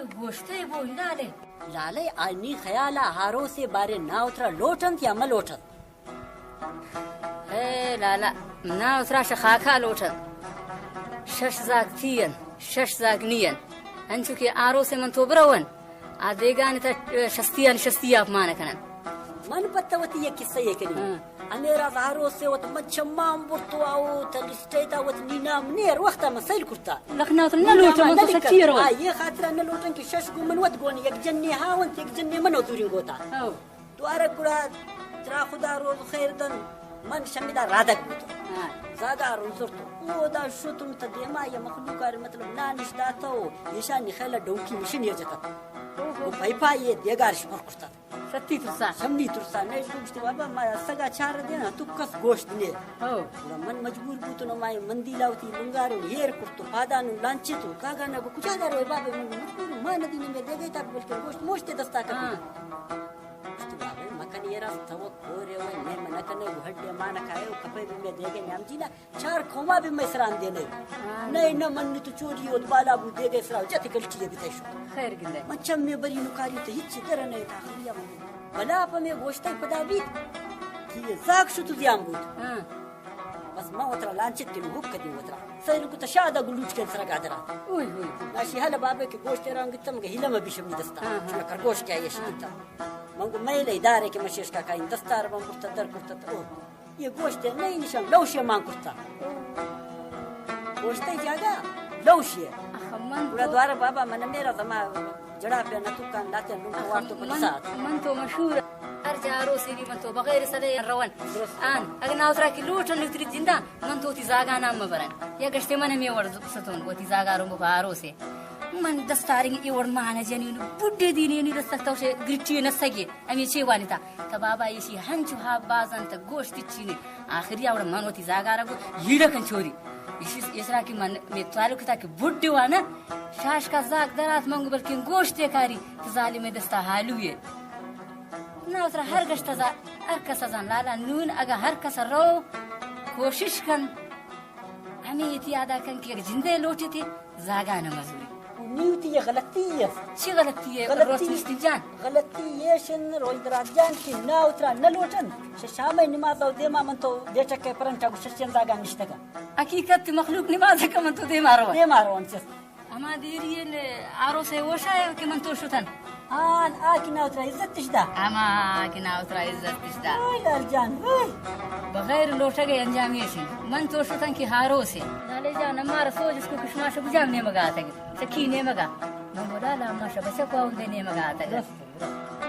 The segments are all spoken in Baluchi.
گوشتے بو لالے۔ لالے، آنی خیال ءَ آروسے بارے ناوترا لوٹنت یا مہ لوٹنت؟ اے لالا، ناوترا شہ خاکا لوٹنت۔ شش زاگ تھی انت، شش زاگ نی انت۔ انچو کہ آروسے من تو برون، آ دیگانی تا شستی ان شستی آپ مان کنن۔ من پتہ وتی یک قصہ یے کنی۔ ہاں۔ ہمے راز آروسے وت من چمان برتو آو تا لسٹے تا وت نی نام نی ہر وقت من سیل کرتا۔ لکھنؤ تو نہ لوٹو، من تو سچی رو۔ آ، یہ خاطرہ نہ لوٹن کہ شش گو من وت گون، یک جنے ہاونت، یک جنے من دوری گوتا۔ ہو۔ دوارہ گڑا ترا خدا روز خیر دن، من شمیدا رادگ بوتو۔ ہاں۔ زاگا روز زرتو۔ او دا شتم تا دیما یا مخلوق آر مطلب نانش داتو، ایشانی خیال ڈونکی مشین یہ جتا۔ او ہو۔ پای پای یہ دیگار شمر کرتا۔ ستی ترسا۔ شمی ترسا، نہ گوشت بابا ما سگا چار دینا، تو کس گوشت نے۔ ہو۔ گڑا من مجبور بوتو نو مائے مندیلا وتی لنگارو ہیر کرتو، پادانو لانچتو، کاگانا گو کجا دارو بابا من مجبور ما ندی نے دیگے تا بلکہ گوشت موشت دستا کر۔ ہاں۔ گوشت بابا مکن یہ راست تو کورے وے، میں من کنے ہڈے مان کائے کپے بھی میں دیگے نام جینا۔ چار قوما بھی میں سران دینے۔ ہاں۔ نہیں نہ من تو چوری ہوت بالا بو دیگے سرا جت گلٹی ہے بیتے شو۔ خیر گندے۔ من چم میں بری نکاری تو ہچ در نہیں تا خریا من۔ بلا پہ میں گوشتے پدا بیت کہ یہ زاگ شو تو دیام بود۔ ہاں۔ بس ما وترا لانچت کے حق کدی وترا۔ سیل کو تشادا گلوٹ کے سرگا درا۔ اوئی، اوئی۔ ناشی حال بابے کے گوشتے رنگ تم کے ہلم بھی شمی دستا۔ ہاں، ہاں۔ شما کرگوش کیا یہ شکتا۔ من کو میل ادارے کے مشیش کا کائیں دستار من برتا در کرتا تو۔ یہ گوشت نہیں نشان لوشے مان کرتا۔ گوشت جاگا لوشے۔ اخ، من گڑا تو دوارہ بابا من میرا زما جڑا پہ نہ تو کان لاتے نو آخ، وار تو من، پچ ساعت۔ من تو مشہور۔ ہر جا آروسے بھی من تو بغیر سلے روان۔ درست۔ آن، اگر ناوترا کی لوٹن نوتری جندا، من تو تی زاگا نام مبرن۔ یا گشتے من میں ور ستون، وہ تی زاگا رو مبارو سے۔ من دستاریں اے وڑ مان جنی، بڈے دینی نی دست تو سے گرٹی نہ سگے۔ ہمے چے وانتا؟ تا بابا ایشی ہنچو ہا بازن تا گوشت چینے۔ آخری آوڑ من وتی زاگارا گو، ہیڑا کن چوری۔ ایشی ایسرا کہ من میں تعلق تا کہ بڈ وانا، شاش کا زاگ درات منگو بلکن گوشت کاری، تو ظالم دستا حالو یہ۔ نا اترا ہر گشتا زا، ہر کس زان لالا نون اگا ہر کس رو، کوشش کن۔ ہمے یتی ادا کن کہ یک جندے لوٹیت، زاگان مزوری۔ و نی وتی یہ غلطی است۔ چی غلطی ہے؟ غلطی، روشنشتی جان۔ غلطی یہ شن روزدراج جان کہ نا اترا نہ لوٹن۔ ش-، شام نماز او دیما من تو بیٹک کے پرنٹا گو ششین زاگان نشتگا۔ حقیقت مخلوق نماز کا من تو دیما رو۔ دیما رو انچس۔ ہما دیری ء آروس ء ہوشا ء کہ من تو شتن۔ آن آ کہ ناوترا عزت اش دا۔ ہما کہ ناوترا عزت اش دا۔ اوئے لال جان، اوئے۔ بغیر لوٹگ ء انجام ایش انت۔ من تو شتن کہ ہاروس ء۔ لالے جان، ہمارا سوج اس کو کشماش بجام نیمگا آتگ۔ سکی نیمگا۔ من بولا لا ما شبچہ کو دے نیمگا آتگ۔ درست۔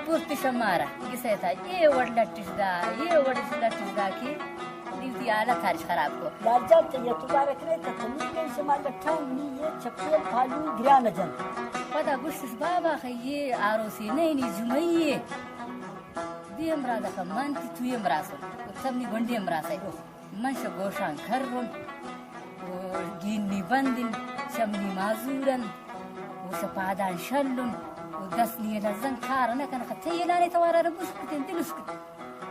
برتش مارا گسیتا، اے وڑ لٹش دا، اے وڑ لٹش دا کہ دیوتی حالت ہرش خراب کو۔ لال جان، تو یہ تبارک نے تو تنی گئی شما لٹان نی یہ چپل پالو گران جن۔ پدا گوشتس بابا خی یہ آروسی نہیں نی جمعی ہے۔ دیم را دخل من تی تویم راسو، تب نی گنڈیم راسے۔ من شہ گوشان کرن، و گینی بندن، شمنی معذورن، و شہ پادان شلن، و دست نی لزن کار نہ کن، خطے یلانے توارا ربوش کتن، دلش کتن۔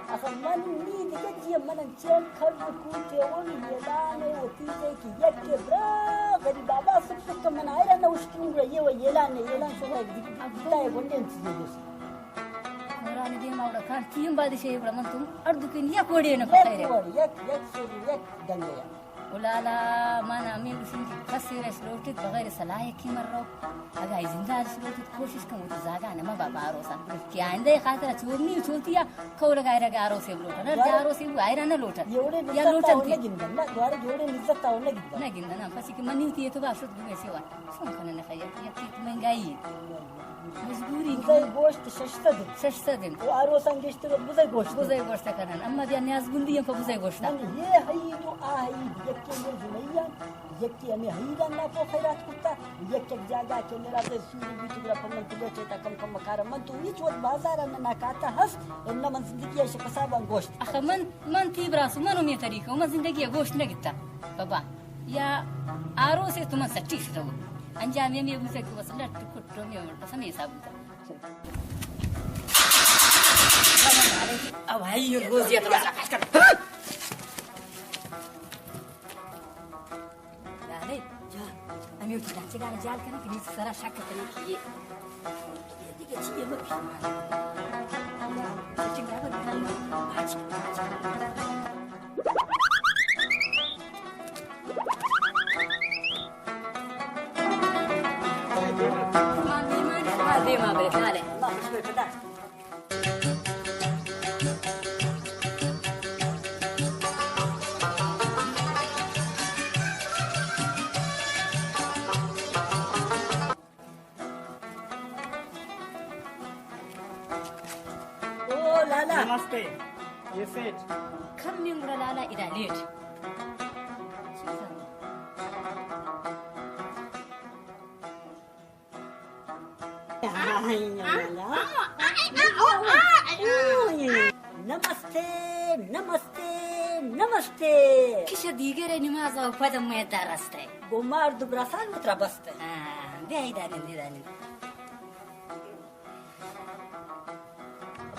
اخہ من نی دگہ چیئے، من انچین کھل کوتے اون یلانے و تیزے کہ یک برا غریب آبا سک سک من آئرا نہ اشکنی گڑا یہ و یلانے، یلان شو دیتا گنڈین چیزے دوست۔ قرآن دیما وڑا کان تیم بادشاہ وڑا من تم اردو کن یک وڑے نہ پکڑے۔ یک وڑ، یک، یک سوری، یک ڈنگے۔ او لالا، من امین گوشن کہ کسے رش لوٹت بغیر صلاح کی مر رو۔ اگا ای زندہ رش لوٹت کوشش کن وتی زاگا نما با باروسا۔ کہ آئندہ خاطر چورنی چوتیا کول گائرا گارو سے لوٹن۔ ہر جارو سے آئرا نہ لوٹن۔ یہ وڑے یا لوٹن تھی۔ نہ گندن، نہ دوارے یہ وڑے لذت تا نہ گندن۔ نہ گندن، ہم پسی کہ منی تی تو با شد گوے سیوا۔ چون کنن خیر، یک مہنگائی۔ مجبوری بزای گوشت شش سد انت۔ شش سد انت۔ و آروسان گیشتر بزای گوشت۔ بزای گوشت کنن۔ اما بیا نیاز گندی ہم پہ بزای گوشت۔ من یہ حید و آ حید، یکی یہ جمعیان، یکی ہمیں حیدان نا پو خیرات کرتا، یک یک جاگا کہ میرا دے سوری بیت گرا پمن تلے چیتا کم کم مکارا۔ من تو ہیچ وقت بازار نہ ناکاتا ہست، ان من زندگی ایش حسابان گوشت۔ اخہ من، من تی براسو، من امی طریقہ، من زندگی گوشت نہ گتا۔ بابا، یا آروسے تو من سٹی شتو۔ انجام یہ میں بوزے کہ بس لٹ کٹ تو میں بس ہمیں حساب بوتا۔ اب بھائی، یہ روز یہ تو بس کٹ۔ یعنی، میوٹی ڈاچگان جال کنی کہ نیچ سرا شک کنی کہ یہ، یہ دیگه چی یہ مکش. دیما برے، چالے. او لالا. نمستے. یہ سیٹ. کم نیمگڑا لالا ادا لیٹ. نمستے، نمستے، نمستے. کش دیگر نماز و پد میں درستے. گو مار دو براسان مترا بستے. ہاں، بیا ایدانن، ایدانن.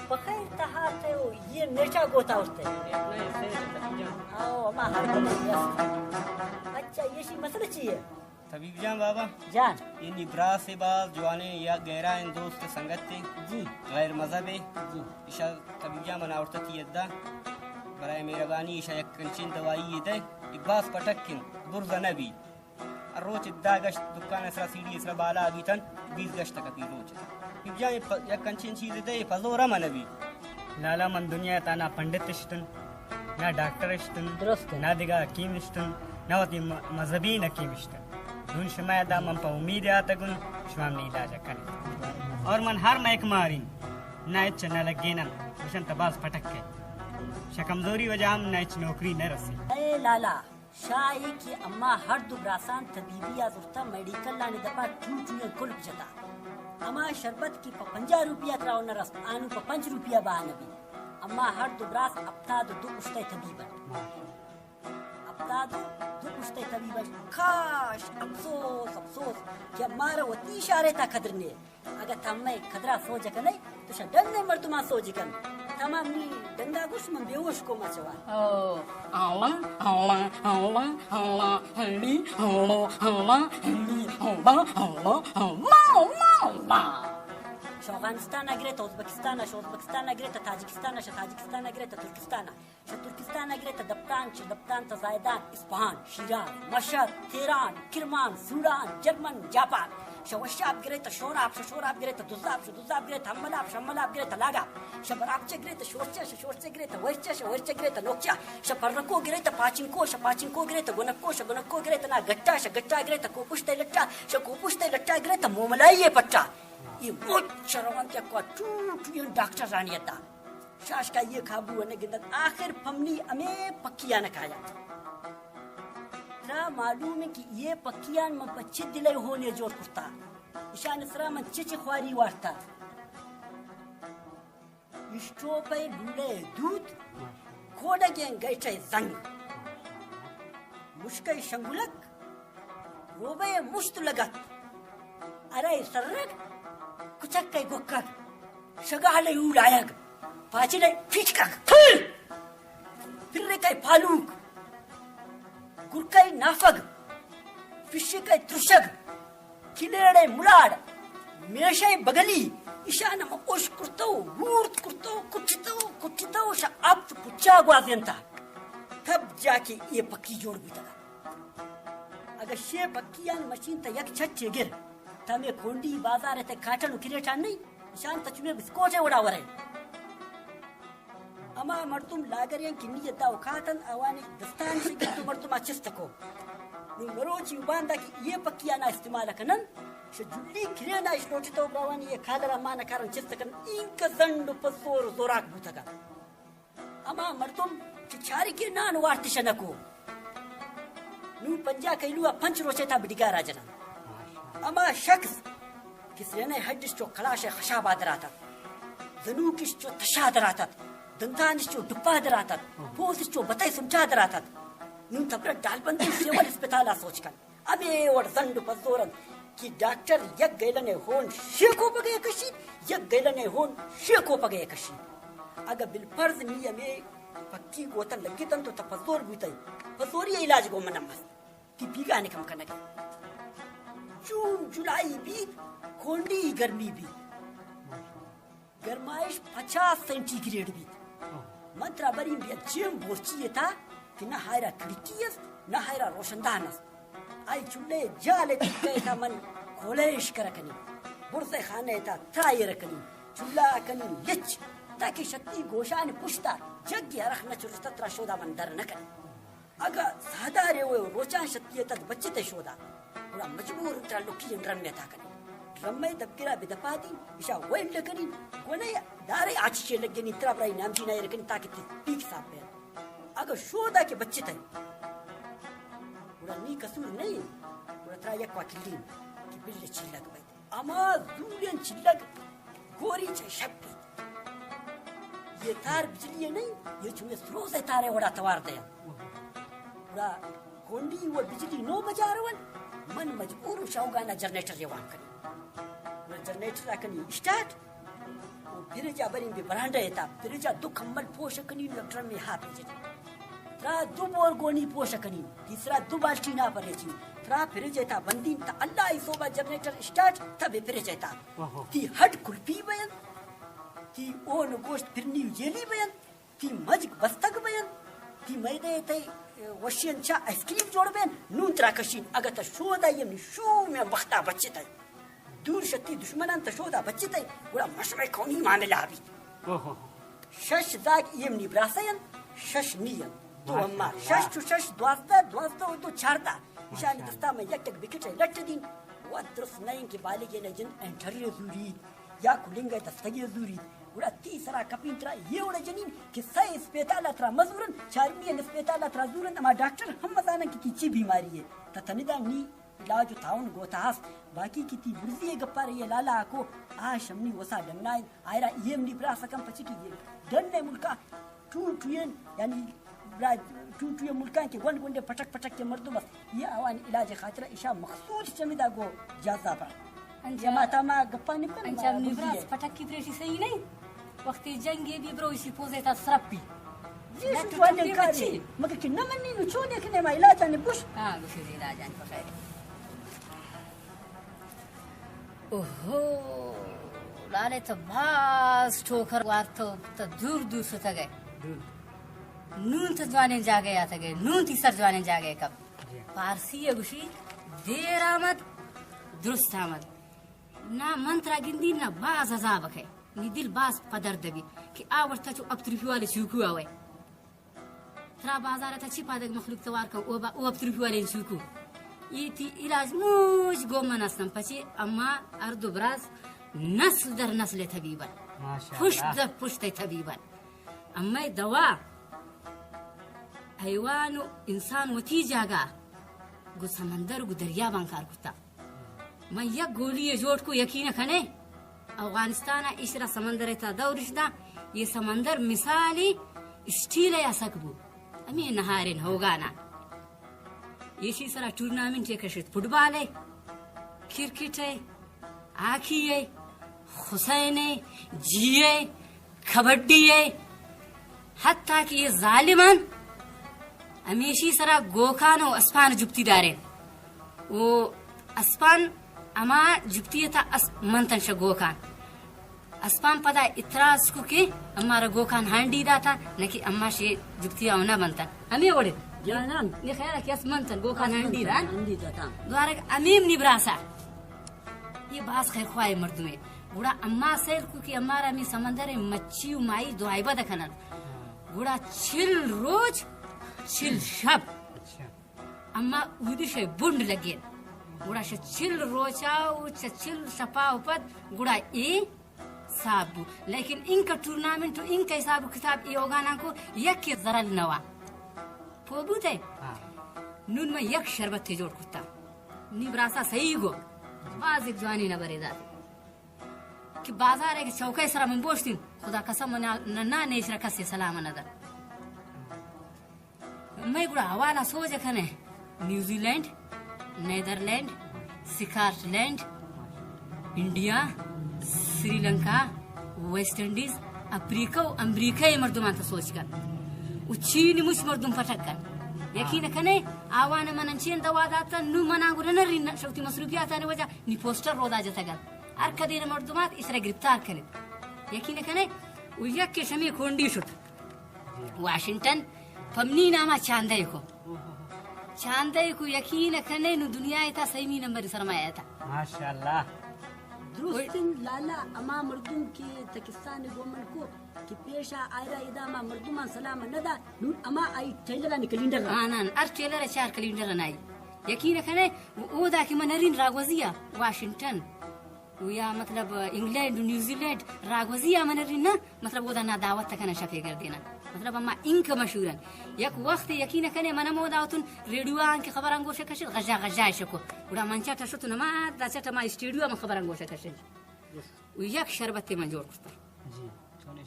بخیر تہا تے او یہ میٹا گوتا اٹھتے. آو، اما ہر کدے است. اچھا، یہ شی مسئلہ چی ہے؟ طبیب جان بابا. جان. اینی براس باز جوانیں یا گہرائیں دوست سنگت ہیں. جی. غیر مذہب ہے. جی. ایشا طبیب جان منا اورتا تی ادا. برائے مہربانی ایشا یک کنچین دوائی دے. ای باز پٹک کن. برزا نہ بی. روچ ادا گشت دکان اسرا سیڑھی اسرا بالا بیتن. بیس گشت کپی روچ. طبیب جان پ-، یک کنچین چیز دے پزور منا بی. لالا من دنیا تانا پنڈت اشتن. نہ ڈاکٹر اشتن، درست. نہ دگہ حکیم اشتن، نہ وتی م-، مذہبی حکیم اشتن. نون شما ادا من پہ امید آتگن، شما منی علاج کنیت. اور من ہر مہک مارین، نہ ہچ نہ لگینن، گوشن تہ باز پٹک ہے. شہ کمزوری وجہ ہم نہ ہچ نوکری نہ رسی. اے لالا، شاہی کہ اما ہر دو براسان طبیبی آ زرتا میڈیکل آنی دپا ٹو ٹو کلپ جتا. اما شربت کی پہ پنجاہ روپیہ تراو نہ رست، آنو پہ پنچ روپیہ بہانہ بی. اما ہر دو براس ہفتاد و دو پشتئے طبیب انت. ہفتاد و دو پشتئے طبیب انت. کاش، افسوس، افسوس کہ مارا وتی اشارے تا قدر نے. اگہ تمے قدرا سوج کنے، تو شا ڈنے مردمان سوج کن. تمام نی ڈنگا گوش من بیہوش کو ما چوا. او، اولا، اولا، اولا، اولا، ہلی، اولا، اولا، ہلی، اولا، اولا، اولا، اولا، اولا. شو افغانستان گرے تو ازبکستان، شو ازبکستان گرے تو تاجکستان، شو تاجکستان گرے تو ترکستان. شہ ترکستان ء گرے تہ دپتان، شہ دپتان تہ زاہدان، اسپہان، شیراز، مشہد، تہران، کرمان، سوڈان، جرمن، جاپان. شہ وشاب گرے تہ شوراب، شہ شوراب گرے تہ دزاب، شہ دزاب گرے تہ ہملاب، شہ ہملاب گرے تہ لاگاب. شہ براپچہ گرے تہ شورچہ، شہ شورچہ گرے تہ ویرچہ، شہ ویرچہ گرے تہ نوکچہ. شہ پرکو گرے تہ پاچنکو، شہ پاچنکو گرے تہ گنکو، شہ گنکو گرے تہ نا گٹا، شہ گٹا گرے تہ کوپشت ء لٹا، شہ کوپشت ء لٹا گرے تہ موملائی ء پٹا. یہ مچ روان تہ کو ٹو ٹو ڈاکٹر رانی ادا. شاشکا یہ قابو نہ گندت، آخر پمنی ہمے پکیان کایا. ترا معلوم ہے کہ یہ پکیان من پہ چہ دلے ہونے جوڑ کرتا، اشان سرا من چہ چہ خواری وارتا. اشٹوپے لولے دوت، کوڈگیں گیٹے زنگ، مشکے شنگلک، روبے مشت لگت، ارے سرگ، کچکے گکگ، شگالے اولایگ، پاچلے پھچکگ، پھل! پرکے پالوک، گرکے نافگ، پشکے ترشگ، کلیڑے ملاڑ، میشے بگلی، اشان ہم اوش کرتو، وورت کرتو، کٹتو، کٹتو، شا ابت پچا گوازینتا. تب جا کے یہ پکی جوڑ بیتگا. اگہ شے پکیان مشین تا یک چچے گر، تا میں کونڈی بازار تے کاٹن و کریٹان نہیں، اشان تا چونے بسکوٹے وڑا ورے. ہما مردم لاگریں کہ نی ادا اوقات انت، آوانی دستان شگرد و مردم آ چست کو. نو مروچی باندا کہ یہ پکیانا استعمال کنن، شہ جلی کرینا اش لوٹتو براوانی یہ کالرا مانا کارن چست کنن، اینکہ زنڈ و پزور و زوراک بوتگا. ہما مردم کہ چارگی نان وارتش نکو، نوں پنجاہ کیلو ء پنچ روچے تا بڈگارا جناں. ہما شخص کہ سینے ہڈش چو کلاش خشابا دراتت، زنوکش چو تشا دراتت، دنتانش چو ڈپا دراتت، پوزش چو بتئے سنٹا دراتت، نوں تبرہ ڈالبندی سیول اسپتالا سوچ کن. ہمے وڑ زنڈ و پزور انت کہ ڈاکٹر یک گیلنے ہون شے کوپگے کشیت، یک گیلنے ہون شے کوپگے کشیت. اگہ بالفرض نی ہمے پکی گوتن لگتن تو تہ پزور بوتئی، پزوری علاج گو منم است. تی بیگانے کم کنگے. جون جولائی بیت، کونڈی گرمی بیت۔ گرمائش پچاس سینٹی گریڈ بیت۔ من ترا برین بیا جیم بورچی تا کہ نہ ہائرا کھڑکی است، نہ ہائرا روشندان است۔ آئی چولے جال تکے تا من کولش کر کنی۔ برزے خانے تا ترا ایر کنی۔ چولا کنی لچ، تاکہ شتی گوشان پشتا جگی ہرخ نہ چرستا ترا شودا من در نہ کنی۔ اگاں ساہدارے و روچان شتی تد بچتے شودا، گڑا مجبور ترا لکی ڈرم میں تا کنی۔ ڈرم میں دبگرا بہ دپا دی، اشا ویلڈ کنی، گونے دارے آچی چے لگے نی ترا برائی نام جی نہ رکنی تاکہ تی پیک صاف بے۔ اگاں شودا کہ بچتے، گڑا نی قصور نہیں، گڑا ترا یک وکیلین کہ بل چی لگ بے۔ ہما زوریں چلگ گوری چہ شپ بیت۔ یہ تار بجلی نہیں، یہ چونکہ سروز تارے وڑا توار دے۔ گڑا کونڈی و بجلی نو بجا رون، من مجبور و شوگانا جنریٹر روان کنی۔ گڑا جنریٹر کنی اسٹارٹ، و پرجا برین بہ برانڈہ تا، پرجا دو کمبل پوش کنی، و ڈرم میں ہا پیجنی۔ ترا دو بور گونی پوش کنی، تیسرا دو بالٹی نا پر ریچی۔ ترا پرج تا بندین تا اللہ ای صوبہ جنریٹر اسٹارٹ تا بے پرج تا۔ واہ۔ تی ہڈ کلپی بین، تی اون گوشت پرنی جیلی بین، تی مجگ بستگ بین، تی میدے تے وشین چا آئس کریم جوڑ بین، نون ترا کشین۔ اگہ تا شودا یم شو میں وقتا بچتے۔ دور شتی دشمنان تشودا بچتے، گڑا مشمع قومی معاملہ بیت۔ اوہو۔ شش زاگ ایم نی براسین، شش نی ین۔ تو ماشاءاللہ۔ اما شش چو شش دوازدہ، دوازدہ و دو چاردہ۔ ایشانی ماشاءاللہ۔ دستا میں یک یک بکٹ لٹ دین۔ و درست نہیں کہ بالغ نے جن انٹری زوری یا کلنگ دستگی زوری۔ گڑا تی سرا کپین ترا یہ وڑا جنین کہ سہ اسپیتال ترا مزورن، چارمی اسپیتال ترا زورن، اما ڈاکٹر ہم مزانن کہ تی چی بیماری ہے۔ تا تندا نی علاج و تعاون گوتا ہست، باقی کہ تی برزی ء گپار یہ لالا آکو، آ شمنی وسا ڈنائیں، آئرا ایم نی براس کم پچی کہ یہ ڈن ء ملکا ٹو ٹوین، یعنی برا ٹو ٹوین ملکان کہ گونڈ گونڈے پٹک پٹک کے مردم است، یہ آوان علاج خاطر اشا مخصوص چمیدا گو جازا پر۔ انچا یہ ماتا ما گپانی کن انچا ما نی برزی براس ہے۔ پٹک کی پریشی صحیح نہیں۔ وقتی جنگے بی برو ایشی پوزے تا سرپی۔ جی، لٹ شو جوانیں ٹپی کارے۔ بچی۔ مگر کہ نہ منی نو چونے کنے ما علاجانی بش۔ ہاں، بشو جی علاجانی بخیر۔ اوہو، لالے تو باز ٹوکر وارتو، تو دور دور شتگے۔ دور۔ نون تو جوانیں جاگے آتگے، نون تی سر جوانیں جاگے کپ۔ جی۔ پارسی گوشی، دیر آمد، درست آمد۔ نہ من ترا گندی، نہ باز عذاب کئے۔ نی دل باز پدرد بی کہ آ وڑتا چو اپتریفی والے چوکو آوے۔ ترا بازار تا چی پادگ مخلوق توار کن، او با-، او اپتریفی والے چوکو۔ ای تی علاج موج گو من استم، پچے اما ارد و براز نسل در نسل طبیبن۔ ماشاءاللہ۔ پشت در پشت طبیبن۔ اما دوا حیوان و انسان وتی جاگہ گو سمندر گو دریا بانکار کتا۔ من یک گولی ء جوڑ کو، یقین کنے، افغانستان ء ایشرا سمندر ء تا دورش داں، یہ سمندر مثالی اسٹیل ء اسک بو، ہمیں نہارین ہوگانا۔ ایشی سرا ٹورنامنٹ ء کشت، فٹبال ء، کرکٹ ء، ہاکی ء، خسین ء، جی ء، کبڈی ء، حتی کہ یہ ظالمان ہمیشی سرا گوکان و اسپان جپتی دارین۔ و اسپان اما جپتی تا اس منتن شہ گوکان۔ اسپان پدا اتراز کو کہ امارا گوکان ہانڈی داتا، نہ کہ اما شے جپتی او نہ بنتن۔ ہمیں وڑے۔ جانم۔ نی خیال کہ اس منتن گوکان ہانڈی دان۔ ہانڈی داتا۔ دوارگ امیم نی براسا۔ یہ باز خیر خواہ مردمے۔ گڑا اما سیل کو کہ امارا می سمندر مچی و مائی دعائبہ دکنن۔ گڑا چل روچ، چل شپ۔ اچھا۔ اما اودی شے بنڈ لگین۔ گڑا شے چل روچا و چہ چل شپا و پد گڑا اے صاف بو۔ لیکن انکا ٹورنامنٹ و انکا حساب و کتاب اے اوگاناں کو یک زرل نوا۔ پو بوتے؟ ہاں۔ نون من یک شربت جوڑ کتا۔ نی براسا صحیح گو۔ باز ایک جوانی نبرے داتے۔ کہ بازار ء کہ چوکہ سرا من بوشتین، خدا قسم من نہ، نہ، نیشرا کسے سلام نہ دات۔ مئے گڑا حوالہ سوج کنے، New Zealand, Netherland, Scotland, India, Sri Lanka, West Indies, افریقہ و امریکہ ء مردمان تا سوج کن۔ و چین مچ مردم پٹک کن۔ یقین کنے، آوان من انچین دوا داتا، نو منا گڑا نرین شوتی مصروفیاتانی وجہ نی پوسٹر رودا جتگا۔ ہر کدی مردمات اسرا گرفتار کنید۔ یقین کنے، و یک شمی کونڈی شد۔ واشنگٹن پمنی ناما چاندے کو۔ چاندے کو یقین کنے، نو دنیا تا سیمی نمبر سرمایہ تا۔ ماشاءاللہ۔ درستیں لالا، اما مردم کی تکستان گومن کو کہ پیشا آئرا ادا ما مردمان سلام نہ دا، نون اما آئی ٹیلرانی کلینڈر۔ آنان، ہر ٹیلر چار کلینڈر نائی۔ یقین کنے، او، اودا کہ من رین راگوزیا، واشنگٹن، و یا مطلب انگلینڈ و نیوزی لینڈ، راگوزیا من رین نا، مطلب اودا نا دعوت تکنا شپے گردینا۔ مطلب اما انک مشہورن۔ یک وقت یقین کنے، من ہم اودا اتون ریڈیو آن کہ خبران گوشہ کشت، غجا غجا شکو۔ گڑا من چٹا شتون اما، دا چٹا ما اسٹوڈیو من خبران گوشہ کشت۔ و یک شربتے من جوڑ کرتا۔ جی۔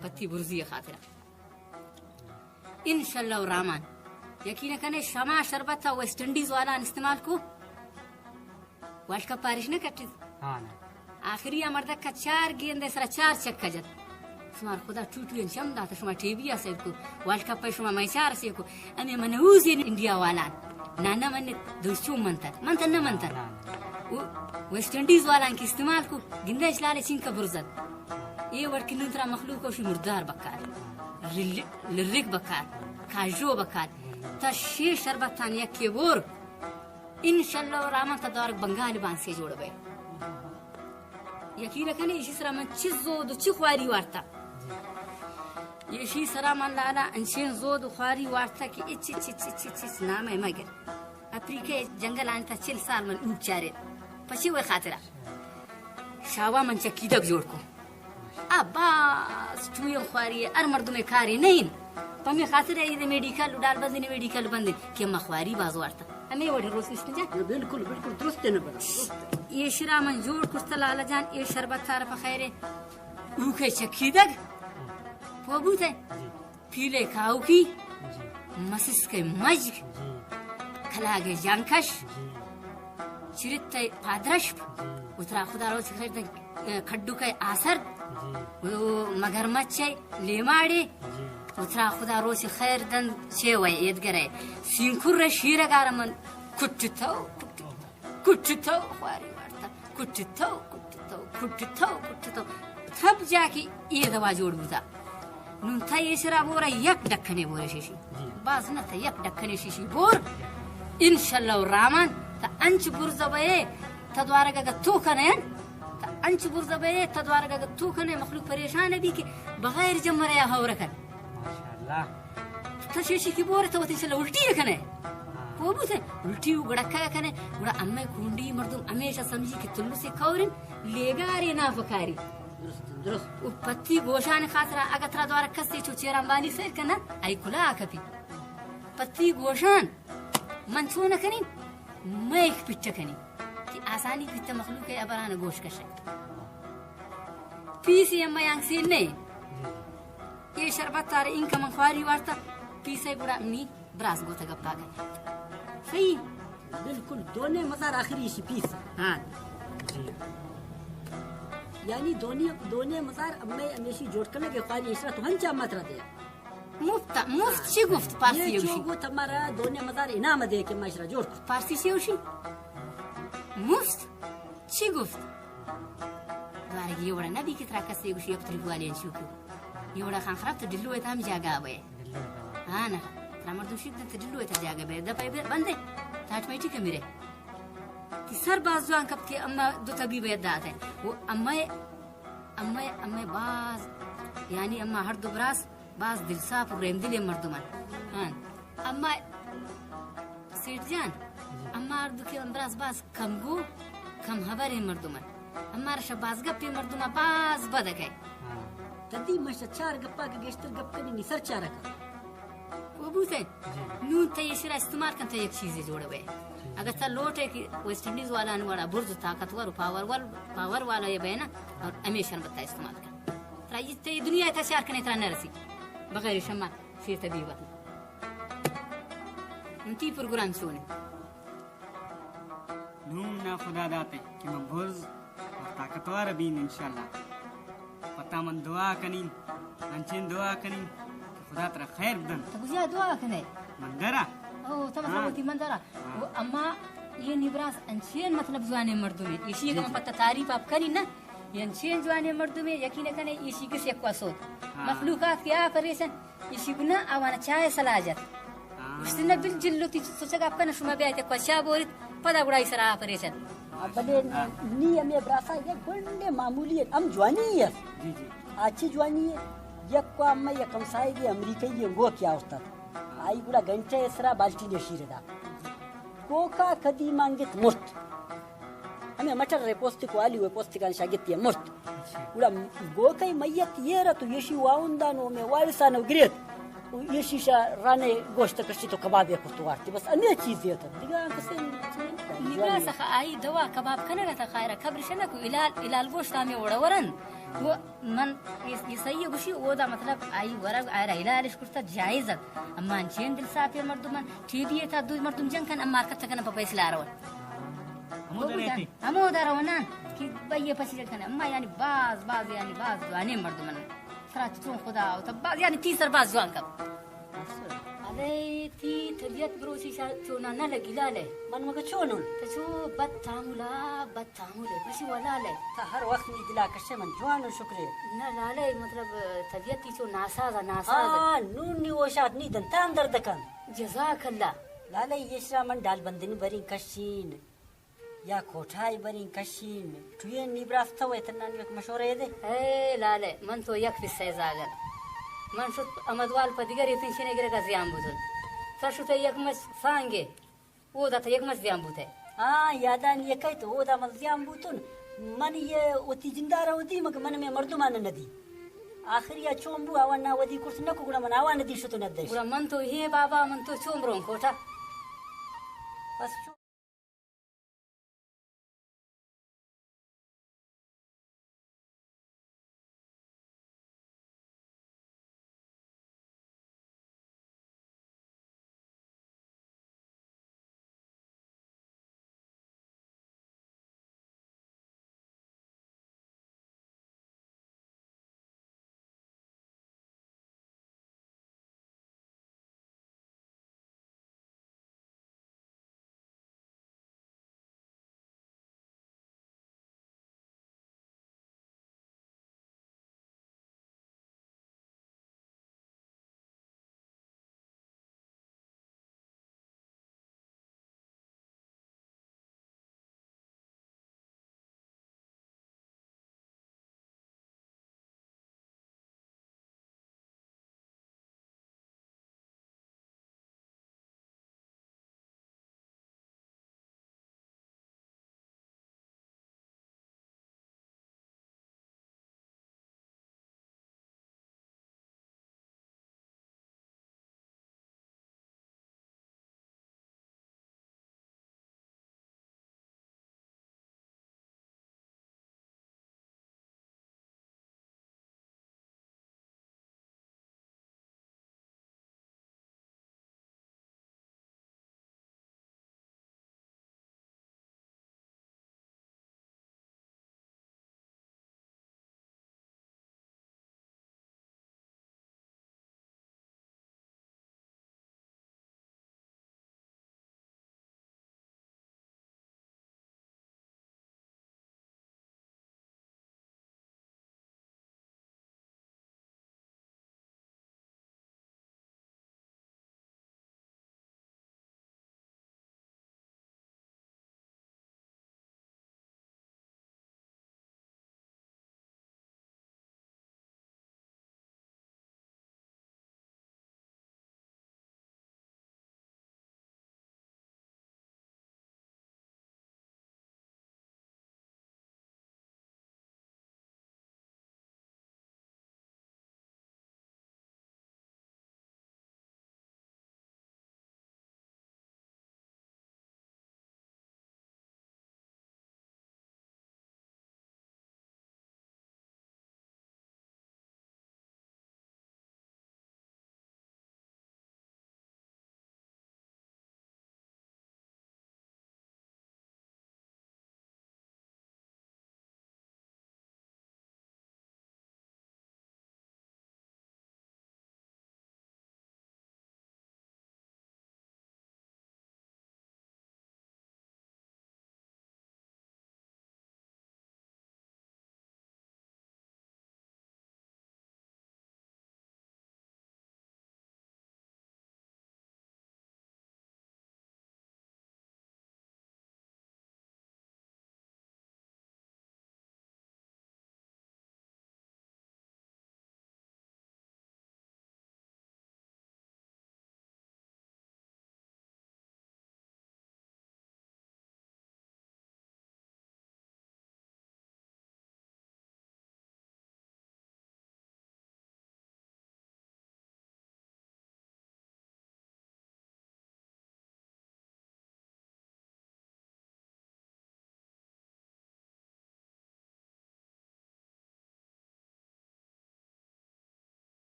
پتی برزی خاطرا۔ انشاءاللہ الرحمن۔ یقین کنے شما شربت ویسٹ انڈیز والان استعمال کو۔ ورلڈ کپ پارش نہ کٹت۔ ہاں نا۔ آخری مردک کا چار گیند سرا چار چکا جت۔ شمار خدا ٹوٹوین چم دات، شما ٹی وی آ سیر کو۔ ورلڈ کپ شما میچار سیر کو۔ امی منحوس انڈیا والان۔ نہ، نہ منت، دوشچو منتر۔ منتر نہ منتر۔ نہ، نہ۔ و-، ویسٹ انڈیز والان کی استعمال کو، گندہ اچ لالے چنکا برزت۔ اے وڑ کی نون ترا مخلوق وشی مردار بکار۔ رل-، لرک بکار۔ کاجو بکار۔ تا شے شربتان یکے بور۔ انشاءاللہ الرحمن تا دارگ بنگال بانسے جوڑ بے۔ یقین کنے، ایشی سرا من چی زود و چی خواری وارتا۔ ایشی سرا من لالا انچین زود و خواری وارتا کہ اچ، اچ، اچ، اچ، اچ، اچ نام ہے مگر۔ افریقہ جنگل آنی تا چل سال من اوک چارے۔ پچی وے خاطرہ۔ شاوا من چکیدگ جوڑ کو۔ آ باز ٹوئیں خواری ہے، ہر مردم کاری نہیں۔ پمی خاطر ہے، یہ میڈیکل ڈال بندن، میڈیکل بندن، کہ ما خواری باز وارتا۔ ہمیں وڑے روز نشت جا۔ بالکل، بالکل درست ہے نا بلا، درست ہے۔ یہ شرا من جوڑ کرتا لالا جان، یہ شربت تعارف خیر ہے۔ اوکے چکیدگ۔ پو بوت ہے۔ جی۔ پیلے کاوکی۔ جی۔ مسسکے مجگ۔ جی۔ کلاگے جانکش۔ جی۔ چرتے پادرشپ۔ جی۔ اترا خدا روچ خیر دن، کڈو کے آسر۔ جی۔ و مگرمچ ہے لیماڑے۔ جی۔ اترا خدا روچ خیر دن چے وے ایدگرے۔ سینکر شیرگار من کٹتو، کٹتو۔ کٹتو، خواری وارتا۔ کٹتو، کٹتو، کٹتو، کٹتو۔ تب جا کہ یہ دوا جوڑ بوتا۔ نون تا یہ شرا بورا یک ڈکنے بورے شیشی۔ جی۔ باز نہ تا یک ڈکنے شیشی بور۔ انشاءاللہ الرحمن تا انچ برز بے تا دوارگ اگا تو کنے۔ تا انچ برز بے تا دوارگ اگا تو کنے مخلوق پریشان بی کہ بغیر جمرے ہور کن۔ ماشاءاللہ۔ تو شیشی کی بورے تو وتی چلو الٹی کنے۔ ہاں۔ کو بوتے الٹی و گڑکا کنے۔ گڑا امے کونڈی مردم ہمیشہ سمجھی کہ تلو سے کورن لیگارے نا پکاری۔ درست، درست۔ و پتی گوشان خاطرا اگا ترا دوارا کسے چو چیران بانی سیر کنا، ای کلا کپی۔ پتی گوشان من چو نہ کنی، میک پٹ کنی۔ کہ آسانی بیت مخلوق ء ہبران گوش کشے۔ پیسے ہم میانگ سین نہ۔ یہ شربت تار انکہ من خواری وارتا، پیسے گڑا نی براس گوتا گپا کن۔ صحیح؟ بالکل، دونے مزار آخری ایشی پیس۔ ہاں۔ جی۔ یعنی دونے، دونے مزار اب میں ہمیشی جوڑ کرنے کے خواری اشرا تو ہنچا مت را دے۔ مفت، مفت چی گفت پارسی یہ چو اوشی؟ گو تمہارا دونے مزار انعام دے کہ ما اشرا جوڑ کت۔ پارسی چی اوشی؟ مفت چی گفت؟ دوارگی یہ وڑا نبی کہ ترا کسے گوشی اب تری گوالی انچو کو۔ یہ وڑا خان خراب تو ڈلو ہے تا ہم جاگا بے۔ ہاں نا۔ ترا مردم شید تو ڈلو ہے تا جاگا بے۔ دپا بندے۔ تا آٹومیٹک میرے۔ تی سر باز جوان کپت کہ اما دو تبی بے دات ہے۔ وہ اما، اما، اما باز، یعنی اما ہر دو براس باز دلساپ و رحمدلیں مردم انت۔ ہاں۔ اما سیٹھ جان، جی۔ اما ہر دو کہ براس باز کم گو، کم ہبریں مردم انت۔ اما رشا باز گپیں مردم باز بدگ ہے۔ ہاں۔ تدی مشا چار گپا کہ گیشتر گپ کنی نی سر چارکا۔ وہ بوتے؟ جی۔ نون تے یہ شرا استعمال کن تے یک چیزے جوڑ بے۔ جی۔ اگر تا لوٹے کہ ویسٹ انڈیز والا نو وڑا برز طاقتور و پاور وال-، پاور والا یہ بے نا، اور ہمیشہ بتا استعمال کن۔ ترا یہ تے دنیا تا شہر کنے ترا نہ رسی۔ بغیر شما شیر تا بیوہ۔ انتی پروگرام چونے۔ نون نا خدا داتے کہ من برز اور طاقتور بین انشاءاللہ۔ پتا من دعا کنین، انچین دعا کنین کہ خدا ترا خیر بدن۔ تو کجا دعا کنے؟ مندرا۔ او، تو مثلاً ہاں۔ وتی من دارا۔ ہاں۔ وہ اما یہ نیبراس انچین مطلب جوانیں مردمے۔ ایشی کہ من پتہ تعریف آپ کنی نا۔ یہ انچین جوانیں مردمے، یقین کنے ایشی گس یک وسوت۔ ہاں۔ مخلوقات کے آ پریشان۔ ایشی گنا آوانا چائے سلاجت۔ ہاں۔ گوشت نہ بل جلو تی سوچگ آپ کنا شما بیایت کوشا بوریت، پدا گڑا ای سرا آ پریشان۔ بلے نی ہمے براسا یک گنڈے معمولی ہے، ہم جوانی ہے۔ جی، جی۔ آچی جوانی ہے۔ یک کو اما یک ہمسائے گے امریکہ یہ گو کیا ہوتا۔ آئی گڑا گھنٹہ اسرا بالٹی نے شیر دا۔ گوکا کدی مانگت مرت۔ ہمیں مٹر رے پوست کو آلی ہوئے پوست کا شاگت یہ مرت۔ گڑا گوکئی میت یہ رت، یشی واوندانو میں وارسانو گریت۔ یشی شا رانے گوشت کشی تو کباب یہ کرت وارتی۔ بس ہمیں چیز یہ تھا۔ دیگا کسے نگاہ سخا آئی دوا کباب کنگا تا خیرہ، قبر شنہ کو الال، الال گوشت ہمیں وڑا ورن۔ وہ من یہ، یہ صحیح گوشی، او دا مطلب آئی ورگ آئرا ہلالش کرتا جائز ات۔ اما انچین دل صافیں مردمان ٹی وی تا دو مردم جنگ کن، اما حرکت کن پہ فیصلہ روان۔ ہمو درا ایتی۔ ہمو درا ونان کہ بھئی پسی جنگ کن، اما یعنی باز، باز، یعنی باز جوانیں مردمان۔ ترا چون خدا او تا باز، یعنی تی سر باز جوان کپ۔ ارے تی طبیعت بروچی شا-، چونا نہ لگی لالے۔ من مگہ چونن؟ تو چو بد تعاملا، بد تعامل ہے، بشی و لالے۔ تا ہر وقت نی دلا کشے من جوان و شکرے۔ نہ لالے، مطلب، طبیعت تی چو ناساز ہے، ناساز ہے۔ ہاں، نون نی ہوشات نی دنتان درد کن۔ جزاک اللہ۔ لالے، یہ شرا من ڈال بندنی برین کشین۔ یا کوٹھائی برین کشین۔ ٹوین نی براستہ وے تنان یک مشورے دے۔ اے لالے، من تو یک پسے زاگن۔ من شت احمد وال پہ دیگرے پنشنے گرگا زیان بوتن۔ تو شت یک مش سانگے۔ اودا تہ یک مش زیان بوتہ۔ ہاں، یادانی یکے تو اودا من زیان بوتن۔ من یہ وتی جندارا ودی، مگر من میں مردمان ندی۔ آخری آ چون بو، آوان نا ودی کرس نکو، گڑا من آوان ندی شتو ندش۔ گڑا من تو یہ بابا، من تو چون برون کوٹا۔ بس چون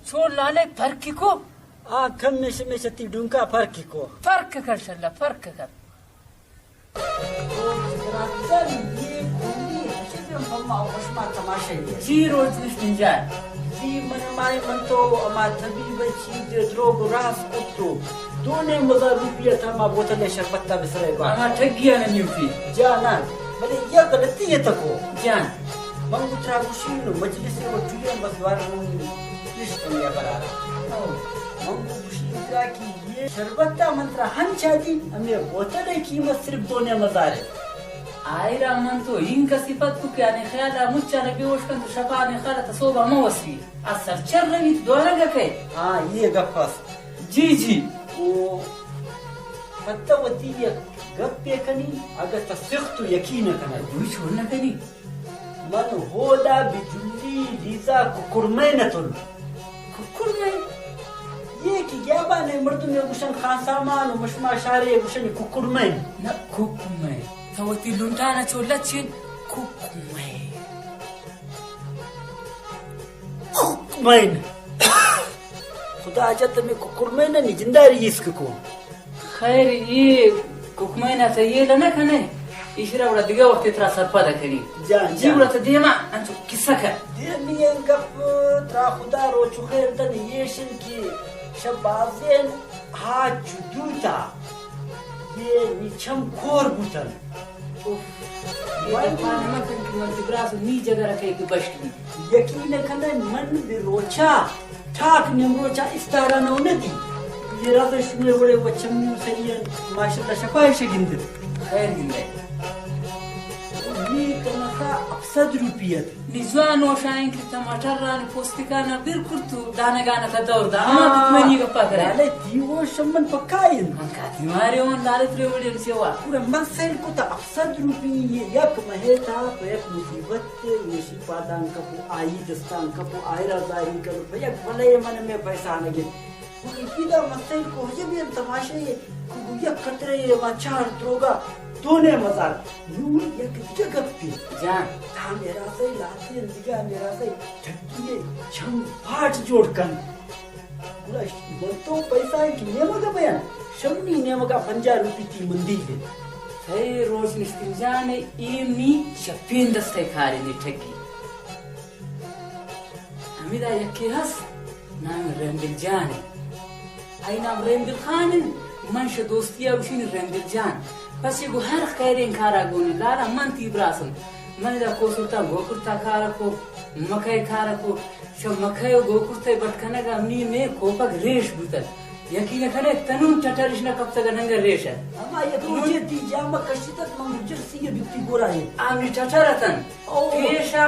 چون لالے پرکی کو؟ آ کم میش میش تی ڈونکا پرکی کو۔ پرک کر شلا، پرک کر۔ جی روچ نشتن جان۔ جی من مائے من تو اما طبیب چیز دے دروگ راس کتو۔ دو نیم ہزار روپیہ تھا ما بوتل شربت تا بسرے با۔ اما ٹھگی آنا نیوکی۔ جانا، بلے یہ غلطی ہے تکو۔ جان۔ من گو ترا گوشی نو مجلس و ٹویے بس دوار من نشتن یا قرار۔ او۔ من گو گوشی ترا کی یہ شربت تا من ترا ہنچا دی، ہمیں بوتل ہے قیمت صرف دو نیم ہزار ہے۔ آئرا من تو ہین کسی پت کو کہ آنے خیال مچا نے بیوش کن تو شپا نے خیال تا صوبہ موسی۔ آ سرچر روی تو دورگا کئے۔ ہاں، یہ گپ است۔ جی، جی۔ او پتہ وتی یک گپے کنی، اگہ تہ سخت و یقین کنئے۔ دوئی چون نہ کنی۔ من ہودا بجلی لیزا ککڑمین اتن۔ ککڑمین؟ یہ کہ گیابان مردم گوشن خان سامان و مشما شارے گوشن ککڑمین۔ نہ ککڑمین۔ تو وتی لنٹانا چو لچین ککڑمین۔ ککڑمین۔ خدا جت میں ککڑمین نی جنداری اس کو۔ خیر، یہ ککمین ء تہ یہ نہ کنے، ایشرا وڑا دگہ وقت ترا سرپد کنی۔ جان، جی جان۔ وڑا تہ دیما انچو قصہ کر۔ دیمی گپ ترا خدا روچ خیر دن یہ شن کی شبازین ہا چدوتا یہ نی چم کور بوتن۔ اوف۔ یہ گپا نہ کن کہ من تہ براس نی جگر کئے کہ بشک بی۔ یقین کنئے من بہ روچا ٹاک نیمروچا استارا نہ دی۔ یہ راز شمے وڑے و چمی و سریان ماشاءاللہ شپائش گندت۔ خیر گندے۔ نی تنخواہ ہپت سد روپی ات۔ نی جوان و شائن کہ ٹماٹر ران پوستکانا بر کرتو دانگانا تا دور دا۔ ہاں۔ ہما تو منی گپا کرے۔ لالے دیو شمن پکائن۔ من کاتی مارے اون لالے ترے وڑے سیوا۔ پورا من سیل کو تا ہپت سد روپی یہ یک مہے تا پہ یک مصیبت تے ویشی پادان کپو، آئی دستان کپو، آئرا زاری کرو، پہ یک بلے من میں پیسہ نہ گے۔ گڑا ایدا مسئل کو یہ بھی تماشے، کو یک قطرے ما چار دروگا دونے مزار۔ نور یک دگہ گپی۔ جان۔ تا میرا سے لاتے دگہ میرا سے ٹھگی چم پاٹ جوڑ کن۔ گڑا من تو پیسہ کہ نیمگا بیان، شمنی نیمگا پنجاہ روپی تی مندی دے۔ سئے روچ نشتن جان، اے نی چپین دستے کارے نی ٹھگی۔ ہمیدا یکے ہست، نام رحمدل جان انت۔ آئی نام رحمدل خان انت، من شہ دوستی ء گوشین رحمدل جان۔ پس گو ہر خیریں کارا گون لالا من تی براسم۔ من ادا کوسرتا گوکرتا کارا کو، مکئے کارا کو۔ شہ مکئے و گوکرتئے بٹ کنگا منی مئے کوپگ ریش بوتگ۔ یقین کنئے تنون ٹٹرش نہ کپتگ ننگہ ریش ات۔ ہما یک روچے تی جامہ کشتت من گجر سی بیتی گورا ہے۔ آ منی ٹٹر اتن۔ او۔ پیشا۔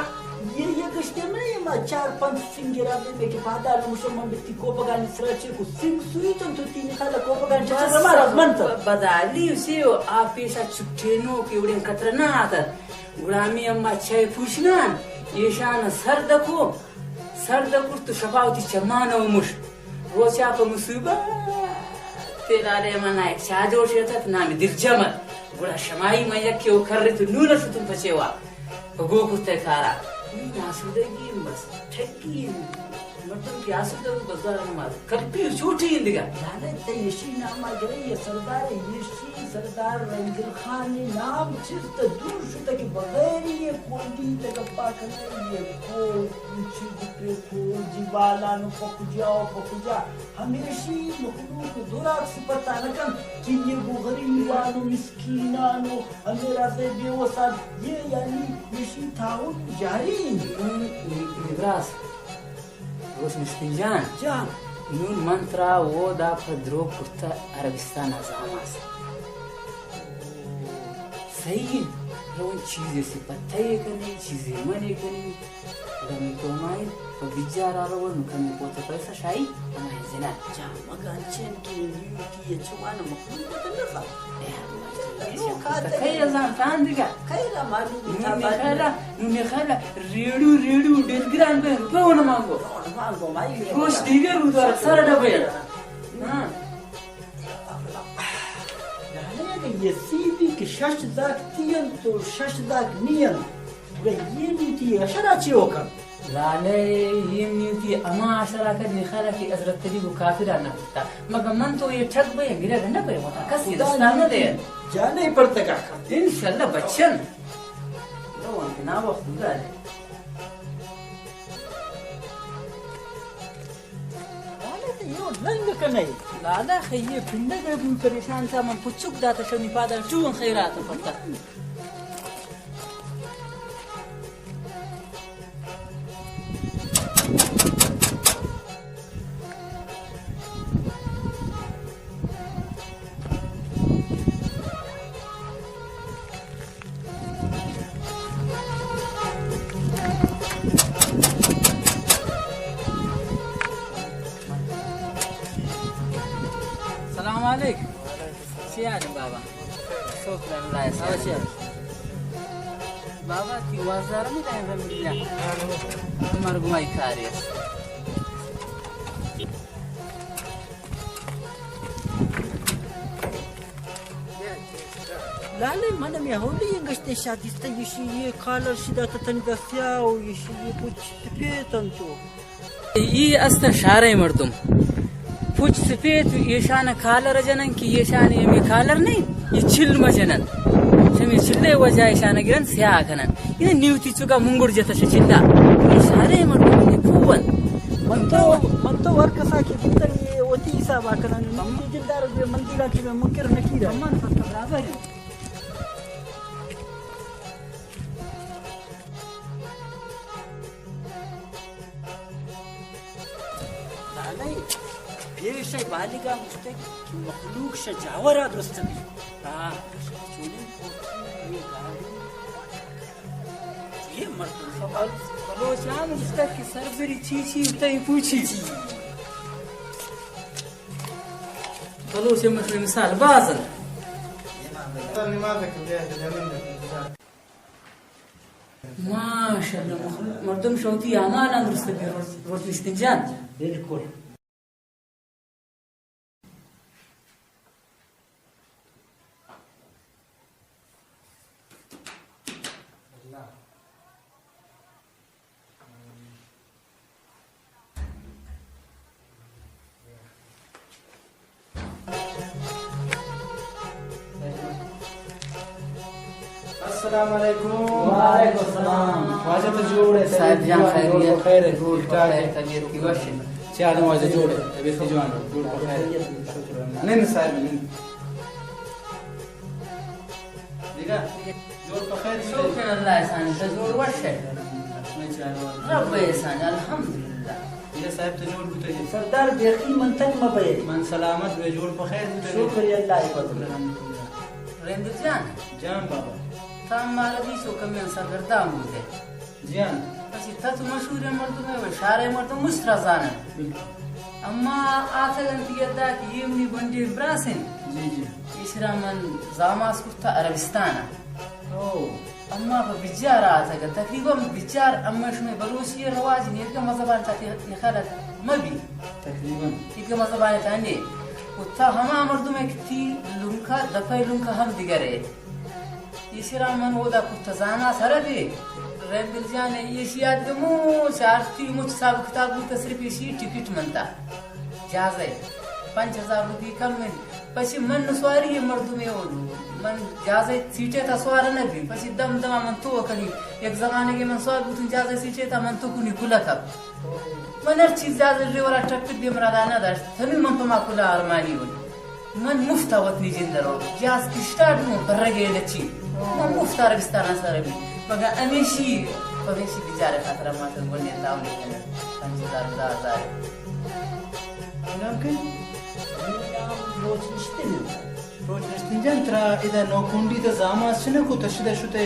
یہ، یہ گشتے منی ما چار پنچ سنگ را دے کہ پادا نمشو من بیتی کوپگانی سرا چے کو سنگ سویتن تو تینی خالا کوپگانی چچا بس، مارا من تن۔ بدالی اسی آ پیشا چٹینو کہ اڑیں قطرہ نہ آتت۔ گڑا ہمے اما چئے پوشنان، ایشان سر دکو، سر دکرت و شپا وتی چمان و مشت۔ روچا پہ مصیبت تیرا رے من یک چاہ جوڑ شتت، نامی دلجم ات۔ گڑا شمائی من یکے و کرت و نون شتم پچے وا۔ پہ گو کرتے کارا۔ نون آسودگی بس، ٹھگی۔ مردم کہ آسودہ بو بزار نماز۔ کلپی و چوٹی اندگا۔ لالچ تئی ایشی ناما گرے، یہ سردار، ایشی سردار رنگل خان نام چست دور شتہ کہ بغیر یہ کونڈی تگپا کنے، یہ کو، چی گپے کو، جی بالانو پکجا و پکجا۔ ہمیشی مخلوق دراک صفتا نکن کہ یہ گو غریبانو، مسکینانو، ہمے رازے بے وسان، یہ یعنی ایشی تعاون جاری۔ نبراس۔ روش مسکین جان۔ جان۔ نون من ترا اودا پہ دروگ کرتہ عربستان ء زاماس۔ صحیح انت، رو چیزے سپتہ ء کنے، چیزے من ء کنے، اگاں من تو مائیں، پہ بجار ء رو، نو کمے پوت پیسہ شاہی، ہمے زنا۔ جان، مگہ انچین کہ نیوٹی ء چمان مخلوق ء نہ زان۔ اے، لوگ آتے کئی ازان تان دگہ۔ کئی را معلوم نون تھا نخیرا، نون نخیرا، ریڑو، ریڑو، ڈیلگران بے روپے ہونا مانگو۔ ہونا مانگو، مائی روش دیگر رو دار، سر ڈبے۔ ہاں۔ یعنی اگہ یہ سی بی کہ شش زاک تی انت تو شش زاک نی انت، گڑا یہ نی تی اشرا چی ہوکن؟ لالا، اے نیوتی ہما آشرا کن نخالا کہ حضرت علی گو کافران نہ کتا۔ مگہ من تو یہ ٹھگ بے گرگ نہ پے وتا کسی خدا دستا نہ دے۔ جانے پر تکا کر۔ انشاءاللہ بچن۔ لو انت نا وقت گزارے۔ لالا، تئی یو لنگ کنئے۔ لالا، خیے پنڈگ ءَ بو پریشان تا، من پچک داتا شنی پادا ٹون خیرات پتا۔ سلام علیک۔ چی حال بابا؟ شکر اللہ، سوچ۔ بابا، تی وازار می دائیں زمین۔ مرگ مائی کاری است۔ لالا، من ہمے اولی انگشتے شادیستہ، ایشی یہ کالر شدہ تتن گسیا و ایشی یہ کچھ سپیتن تو۔ ای است شاریں مردم۔ پچ سپیت ایشان کالر جنن کہ ایشان ہمے کالر نہیں، یہ چل مجنن۔ شمی چلے وجہ ایشان گرن سیاہ کنن۔ یہ نیوتی چکا منگر جتش چلا۔ یہ شاریں مردم یہ پوون۔ من تو، من تو ہر کسا کہ گندن یہ وتی حساب کنن۔ من دلدار بے مندیرا کہ میں منکر نکیرا۔ من فقط برابر۔ لالا، پیش بالگا مشتگ کہ مخلوق شہ جاورا درست بی۔ آ، چونیں کوٹی، یہ گاڑی، یہ مردم۔ بلوچان مشتگ کہ سربری چی چی، تئی پوچی چی۔ بلوچ مثل مثال بازن۔ نماز کن۔ ماشاءاللہ، مردم شوتی اعمال درست بی، روٹ، روٹ نشتن جان۔ بالکل۔ السلام علیکم۔ وعلیکم السلام۔ واجہ تو جوڑ ئے؟ صاحب جان، خیریت؟ خیر ئے؟ جوڑ، ٹھیک ٹھاک ئے؟ خیر، طبیعت کی وش ئے؟ چے حال ئے واجہ، جوڑ ئے؟ طبیعت جوان، جوڑ پہ خیر؟ نہیں، نہیں صاحب، نہیں۔ دیگا؟ جوڑ پہ خیر؟ شکر اللہ احسان، تو جوڑ وش ئے؟ رب احسان، الحمدللہ۔ دیگا صاحب تو جوڑ بوتگ ئے؟ سردار بیخی من تک مبئے۔ من سلامت بے، جوڑ پہ خیر بوتگ ئے؟ شکر اللہ پاک۔ الحمدللہ۔ رندل جان۔ جان بابا۔ تام مارا دیسو کمی سرگردان بوتے۔ جی ہاں۔ پچی تہ تو مشہوریں مردمے و شاریں مردم مشترا زانن۔ بالکل۔ اما آتگ انت یدا کہ یہ منی گونڈیں براس انت۔ جی، جی۔ ایشرا من زاماس کرتا عربستان ء۔ او۔ اما پہ بجار آتگ انت۔ تقریباً بجار اما شمئے بلوچی رواج نیرگا مذہبان تا نخالت مبی۔ تقریباً۔ ایدگہ مذہبان تا نے۔ و تا ہما مردمے کہ تی لنکا دپئے لنکا ہم دگرے۔ ایشرا من اودا کت زاناس عربے، رحمدل جان ء ایشی ء دگہ مچ آرتی مچ حساب کتاب بوت، صرف ایشی ٹکٹ منتا جہازئے پنچ ہزار روپی کم انت۔ پچی من نسواری مردمے اوں، من جہازئے سیٹے تا سوار نہ بی۔ پچی دم دما من تو کنی، یک زمانگے من سوار بوتوں جہازئے سیٹے تا، من تو کنی کلک ء۔ من ہر چیز جہازئے ڈریورا ٹکٹ بے مراد نہ داشت، تنو من پہ ما کلا ارمانی بوت۔ من مفت ء وت نی جند ء رو، جہاز اسٹارٹ گوں پرگ ء لچی۔ من مفت عربستان ء سر بی۔ مگہ ہمیشی، پمیشی بچار ء خاطر ء ما تر گونڈیں تعاون ء کنگ۔ پنچ ہزار، دہ ہزار۔ انعام کئی؟ انعام روچ نشتن۔ روچ نشتن جان، ترا ادا نوکنڈی تا زاماس چنکو تشدہ شتے؟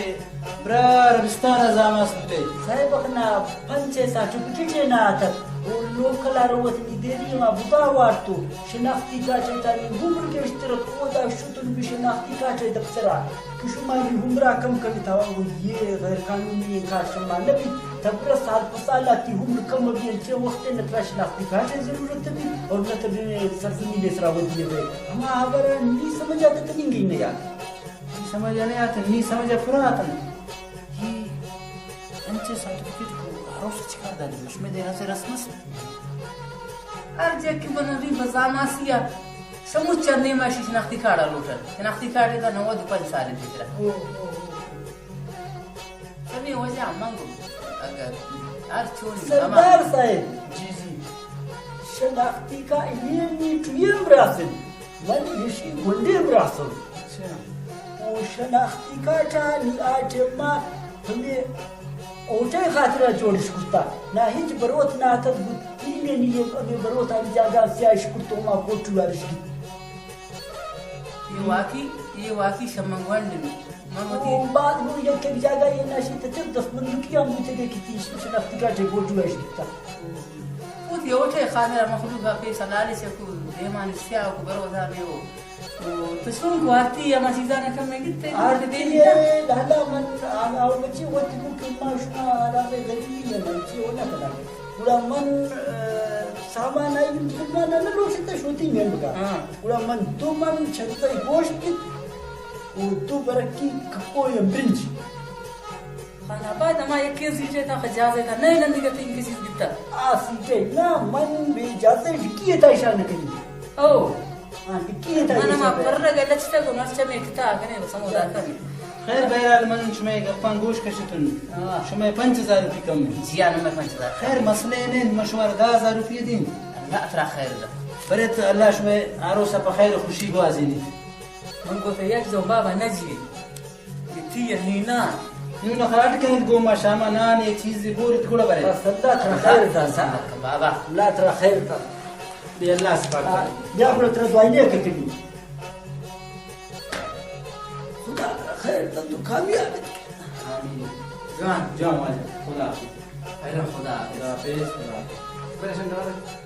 برا عربستان ء زاماس بوتے۔ صاحب اخنا پنچ ء سرٹیفکیٹ ء نہ اتک۔ او لوکل ء رو وت نی دیری ما بدا وارتو۔ شناختی کارڈ ء تانی عمر گیشتر ات، اودا شتن بی شناختی کارڈ ء دفتر ء کہ شما نی عمر ء کم کنت، او یہ غیر قانونی کار شما نہ بیت۔ تبرا سال پہ سال ء تی عمر کم بی، انچیں وقت ء نہ ترا شناختی کارڈ ء ضرورت بی اور نہ تبی سرزمین ء سرا ودی بی۔ ہما ہبر ء نی سمجھ ء تننگی نہ یار۔ نی سمجھ ء نہ آتن، نی سمجھ ء پورا آتن۔ یہ انچیں سرٹیفکیٹ کو ہر چکار داری؟ شمے دیرا سے رسم است؟ ہر جا کہ من ری بزاناسی ءَ شمو چندے ما شی شناختی کارڈ ءَ لوٹن۔ شناختی کارڈ ءَ نود و پنچ سال پیسرا۔ او، او، او۔ سمے وجہ من گو، اگر ہر چون سردار زمان۔ صاحب۔ جی، جی۔ شناختی کا یہ نیٹوی براسن۔ من ایشی گونڈیں براساں۔ اچھا۔ او شناختی کارڈ ءَ نی آ ٹائم ءَ ہمے اوٹے خاطر ءَ جوڑش کرتا۔ نہ ہچ بروت نہ اتت بوت۔ تین نی ہمے بروت آنی جاگہ سیاہش کرت و ما فوٹو ارش گیت۔ یہ واقعی، یہ واقعی شمن گونڈ انت۔ من وتی او بعد گوں یک یک جاگہ یہ نشی تچک دست بندوکی ہم بوتگے کہ تیش شناختی کارڈ ءِ فوٹو اش بیتا۔ وتی اوٹے خاطر مخلوق ءَ پیش لالچ کو، دیمان سیاہ کو، برو دامے ہو۔ تو چون کو آرتی ہما چیزاں کم میں گتے؟ آرتی لالا من آ، آ، بچے وقت کو کہ ما شما آداب غریبی ہے، من چی ہونا کنا۔ گڑا من، آ، سامان آئی مسلمان نہ لوٹتا شوتی میں بگا۔ ہاں۔ گڑا من دو من چلتا گوشت و دو برکی کپو یا برنج۔ خان آباد ہما یکیں سیٹے تا خجازے تا نئے نندگا تئی کہ چیز بیتا۔ آ سیٹے نا من بے اجازت ڈکی تا اشارہ نہ کنی۔ او۔ ہاں، ڈکی تا من ہما اشارہ۔ پر لگا لچتا کو مرچا میں کتا کنے سمودا کنے۔ خیر، بہرحال من شمئے گپاں گوش کشتن۔ ہاں۔ شمئے پنچ ہزار روپی کم ہے۔ جی ہاں، نمبر پنچ ہزار۔ خیر، مسئلہ نہیں، من شمار دہ ہزار روپی دیں۔ اللہ ترا خیر دا۔ برے تو اللہ شمئے آروسا پہ خیر و خوشی گوازینی۔ من گوتا یک جو بابا نجی۔ کہ تئی ءَ نی نان۔ نون خراٹ کنیت گوں ما شاما نان ءِ چیزے بوریت گڑا برے۔ بس اللہ ترا خیر دات۔ بابا۔ اللہ ترا خیر دات۔ بے اللہ سپارت۔ آ، بیا گڑا ترا دعائی نے کتگی۔ خدا ترا خیر دات تو کامیاب۔ آمین۔ جان، جان واجہ۔ خدا حافظ۔ خدا حافظ۔ خدا حافظ۔ خدا حافظ۔ پریشان نہ رہ۔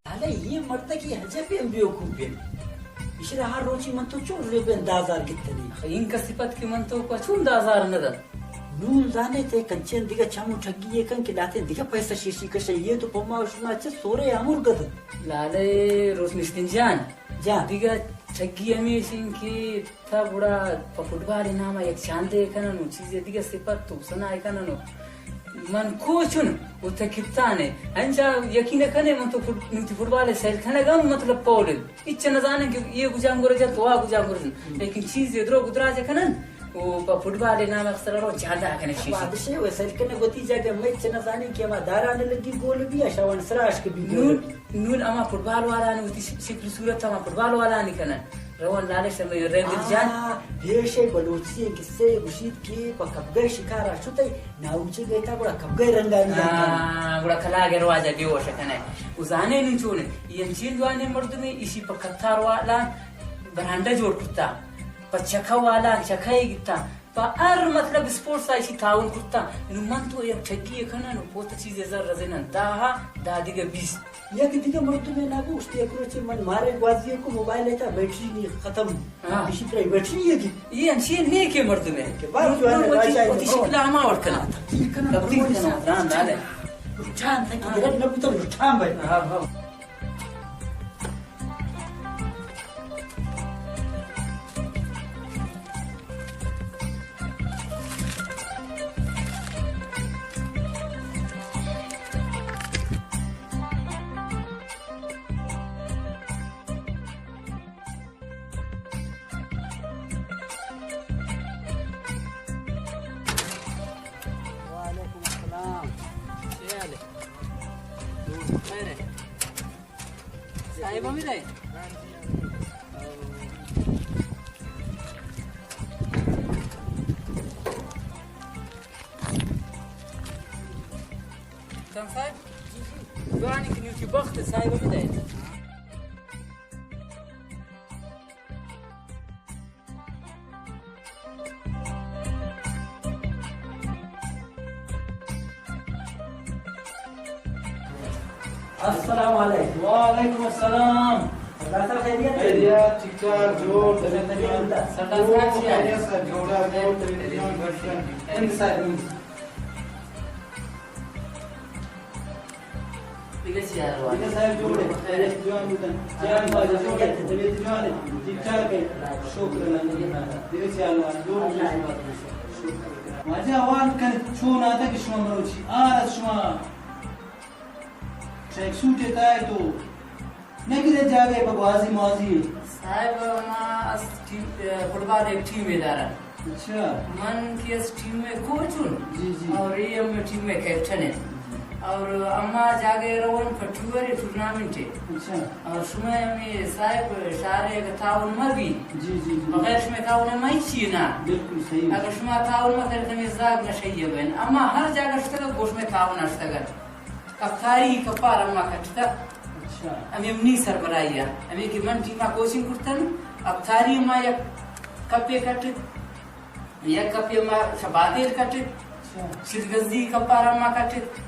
حالا یہ مردک یہ عجب ہیں بیوقوف ہیں۔ اشرا ہر روچی من تو چون ریبن دہ ہزار گتنی۔ اینکہ صفت کہ من تو کو چون دہ ہزار نہ دن۔ نون زانے تے کنچن دیگہ چمو ٹھگی یہ کن کہ لاتیں دیگہ پیسہ شیشی کشے۔ یہ تو پما شما چہ سورے امر گد۔ لالے روشنشتین جان۔ جان۔ دیگہ ٹھگی ہمیش ان کہ تا گڑا پہ فٹبال نام یک چاندے کنن و چیزے دیگہ صفت تو سنا کنن و من کوچن و تا کپتانے۔ انچا یقین کنے من تو فٹ-، نوتی فٹبال سیل کنگ ہم مطلب پول انت۔ ہچ نہ زانن کہ یہ گجان گرجن تو آ گجان گرجن۔ لیکن چیزے درو گدراج کنن و پہ فٹبال نام اکثر رو چاندا کنن شیشی۔ بادشاہ و سیل کنگ وتی جگہ میں چ نہ زانن کہ ہما داران لگی گول بی یا شوان سراش کے بی گول نون بی۔ نون ہما فٹبال والا نے وتی ش-، شکل صورت ہما فٹبال والا نے کنن۔ روان لالش ہمے ریبر جان۔ آ، پیشے بلوچی قصے گوشیت کہ پہ کبگئے شکارا شتے، ناوچے گئیتا گڑا کبگئے رنگانی ہاں، گڑا کلاگ رواجا بیوش کنے۔ و زانے نون چونے، یہ انچین جوانے مردمے، ایشی پہ کتار والا برانڈہ جوڑ کرتا، پہ چکا والا چکا گتا۔ پہ ہر مطلب اسپورٹس ءَ ایشی تعاون کرتا۔ نو من تو یک ٹھگی کنن و پوت چیزے زر رزینن، دہ، دہ دگہ بیست۔ یک دگہ مردمے نہ گوشت، یک روچے من مارے گوازی کو موبائل تا بیٹری نی ختم۔ ہاں۔ ایشی ترا بیٹری ہے کہ؟ یہ انچی نیکے مردمے۔ کہ بار نو، جوان نو، وتی، راجا وتی شکل ہما وڑ کنا۔ تبدیل کنا، تبدیل کنا، ران دالے۔ رٹھان تک گرد نہ بوتم، رٹھان بھائی۔ ہاں، ہاں۔ وعلیکم السلام۔ کیا حال ہے؟ خیر ہے؟ صاحب ہمیں رہے؟ خان صاحب؟ جوانی کہ نیوکی بخت صاحب ہمیں رہے؟ السلام علیکم۔ وعلیکم السلام۔ ڈاکٹر خیریت؟ خیریت، ٹھیک ٹھاک، جوڑ، طبیعت جوڑ۔ سردار صاحب، خیریت سر، جوڑ، جوڑ، طبیعت جوڑ، بس۔ ہند صاحب، ہند۔ دگہ چی حال وانگ؟ دگہ صاحب جوڑ ئے، خیریت جوان بوتن۔ جوان واجہ جوڑ ئے، طبیعت جوان ئے، ٹھیک ٹھاک ئے۔ شکر الحمدللہ۔ دگہ چی حال وانگ؟ جوڑ ئے۔ شکر۔ واجہ احوال کن چون آتا کہ شما مروچی آر از شما ٹریک سوٹ ء تائے تو نہ گرے جاگہ پہ گوازی موازی؟ صاحب، ما اس ٹیم، فٹبال ایک ٹیم ادارہ۔ اچھا۔ من کی اس ٹیم میں کوچ ہوں۔ جی، جی۔ اور یہ ہم ٹیم میں کیپٹن ہے۔ جی۔ اور اما جاگہ روان پہ ٹور ٹورنامنٹ ہے۔ اچھا۔ اور شما ہمیں صاحب شارے اگر تعاون ما بھی۔ جی، جی، جی۔ بغیر شما تعاون ما ہیچ چیز نہ۔ بالکل صحیح۔ اگر شما تعاون ما کرے تو ہمیں زاگ نہ شیئے بین۔ اما ہر جاگہ شتگا گوش میں تعاون اشتگا۔ کپتاری کپار اما کٹتا۔ اچھا۔ ہمے منی سربراہی ء، ہمے کہ من ٹیم ء کوچنگ کرتن، کپتاری اما یک کپے کٹت، یک کپے اما شبادیر کٹت، اچھا۔ شلگزی کپار اما کٹت۔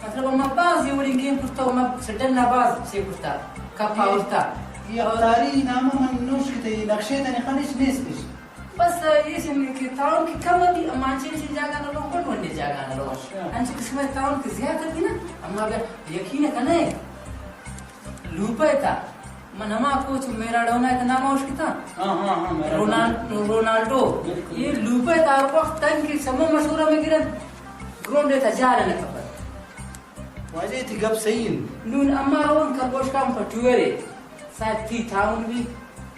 مطلب اما باز یہ وڑی گیم کرتا، اما سڈن نا باز چے کرتا، کپ آورتا۔ یہ کپتاری نام من نوش کتے، یہ نقشے تنے خانش نیستش۔ بس یہ سمجھ کہ تعاون کی کم بھی، اما انچے انچے جاگہ نہ لوگ، بڑ بڑے جاگہ نہ لوگ۔ اچھا۔ انچے کہ شما تعاون کی زیادہ بھی نا، اما اگر یقین کنے، لوپے تا، من ہما کوچ میراڈونا ات نام اوش کتا۔ ہاں، ہاں، ہاں، میراڈونا۔ رونال-، رونالڈو۔ بالکل۔ یہ لوپے تا ہر وقت تن کی سمو مشورہ میں گرن، گراؤنڈ تا جال نہ کپت۔ واجہ تئی گپ صحیح انت۔ نون اما رون کمبوش کام پٹوئے۔ صاحب تئی تعاون بھی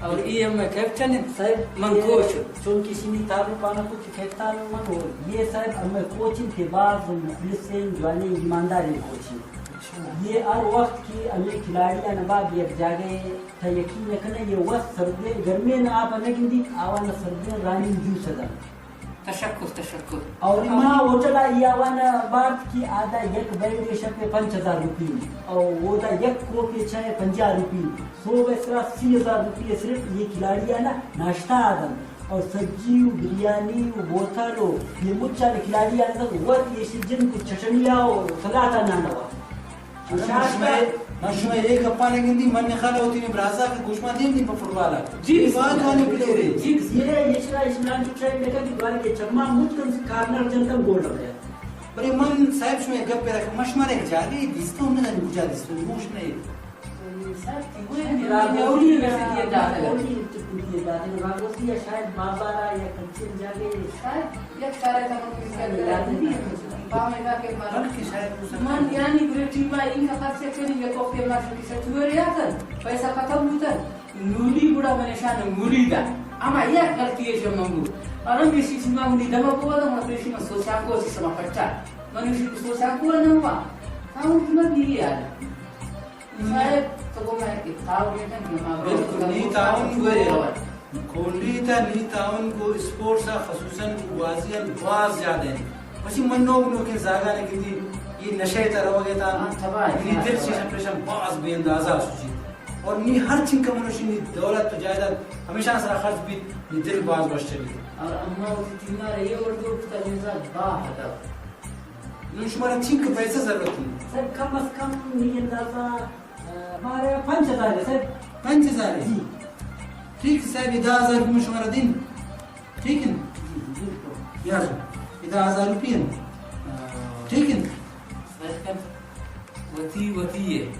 اور اے ایم کیپٹن انت۔ صاحب من کوچ۔ چونکہ شنی تعارف آنا کو کہ کیپٹن من ہو۔ یہ صاحب ہمیں کوچ انت کہ باز مخلص ہیں، جوانی ایماندار ہیں کوچ انت۔ اچھا۔ یہ ہر وقت کی ہمیں کھلاڑی آنا بعد یک جاگے تا یقین نہ کنے، یہ وقت سردے گرمے نہ آپ نہ گندی، آوانا سردے رانی جوس دن۔ تشکر، تشکر۔ اور ہما ہوٹل ء ای آوان بارت کہ آدا یک بیڈ شپ پنچ ہزار روپی اور اودا یک کوپ چائے پنجاہ روپی، سو بسرا سی ہزار روپی صرف یہ کھلاڑی آنا ناشتہ آدم اور سبزی و بریانی و بوتل و یہ مچان کھلاڑی آنا وت یہ جن کو چٹنیا و سلاتا نانا۔ من شمئے، من شمئے اے گپاں نہ گندی، من نخالہ وتی میں برازا کہ گوشما دیم نی پہ فٹبال ء۔ جی۔ اے باز جوانیں پلیئرے۔ جی۔ یہ ایشرا ایشنان کی چاہیے لگا کہ دوارے کے چما مت کم سے کارنر جنتم گول رکھے۔ بلے من صاحب شمئے گپ پہ رکھ، من شمارا ایک جاگے دیستوں نہ دانی کجا دیستوں، موش نہ۔ صاحب، اولی یونیورسٹی ء داخل۔ اولی یونیورسٹی ء داخل۔ راگوزی ء شاید بازار ء یا کچین جاگے۔ شاید یک سال ء تمام کچھ کر رہا ہے۔ پام ء کہ بلکہ شاید ہو سکتا ہے۔ من یعنی گریٹی با ان کا خرچہ کنی، یک وقت ما شکی سے ٹور یاتن، پیسہ ختم ہوتا۔ نوری گڑا من شان موری دا۔ اما یک غلطی ہے جو منگو۔ اور ہم اسی چیز ما منی دما کو دا، من پیشی من سوچا کو اسی سما پٹا۔ من اسی سوچا کو نہ ہوا۔ ہاں، من بھی یار۔ صاحب، تو گو میں تعاون کنت کہ ما بالکل، نی تعاون گوئے۔ کونڈی تا نی تعاون گو اسپورٹس ء خصوصاً گو گوازی ء باز زیادہ انت۔ پچی من نوک نوکیں زاگاں گندی یہ نشے تا روگ ء تا ہاں، تباہ ہے، نی دل تباہ۔ چیز پریشان باز بے اندازہ سوچی۔ اور نی ہر چنکہ منوشی نی دولت تو جائیداد ہمیشہ سرا خرچ بیت، نی دل باز وش بیت۔ اور اما وتی ٹیما رہی اور دو پتا جنزا با ہدف۔ نوں شمارا چنکہ پیسہ ضرورت انت؟ سر، کم از کم نی اندازہ، آ، مارا پنچ ہزار ہے، سر۔ پنچ ہزار ہے؟ جی۔ ٹھیک ہے، صاحب، یہ دہ ہزار روپے میں شمارا دیں۔ ٹھیک ہے نا؟ جی، جی، بالکل۔ یار، یہ دہ ہزار روپے ہیں۔ آ۔ ٹھیک ہے نا؟ سر، وتی، وتی ہے۔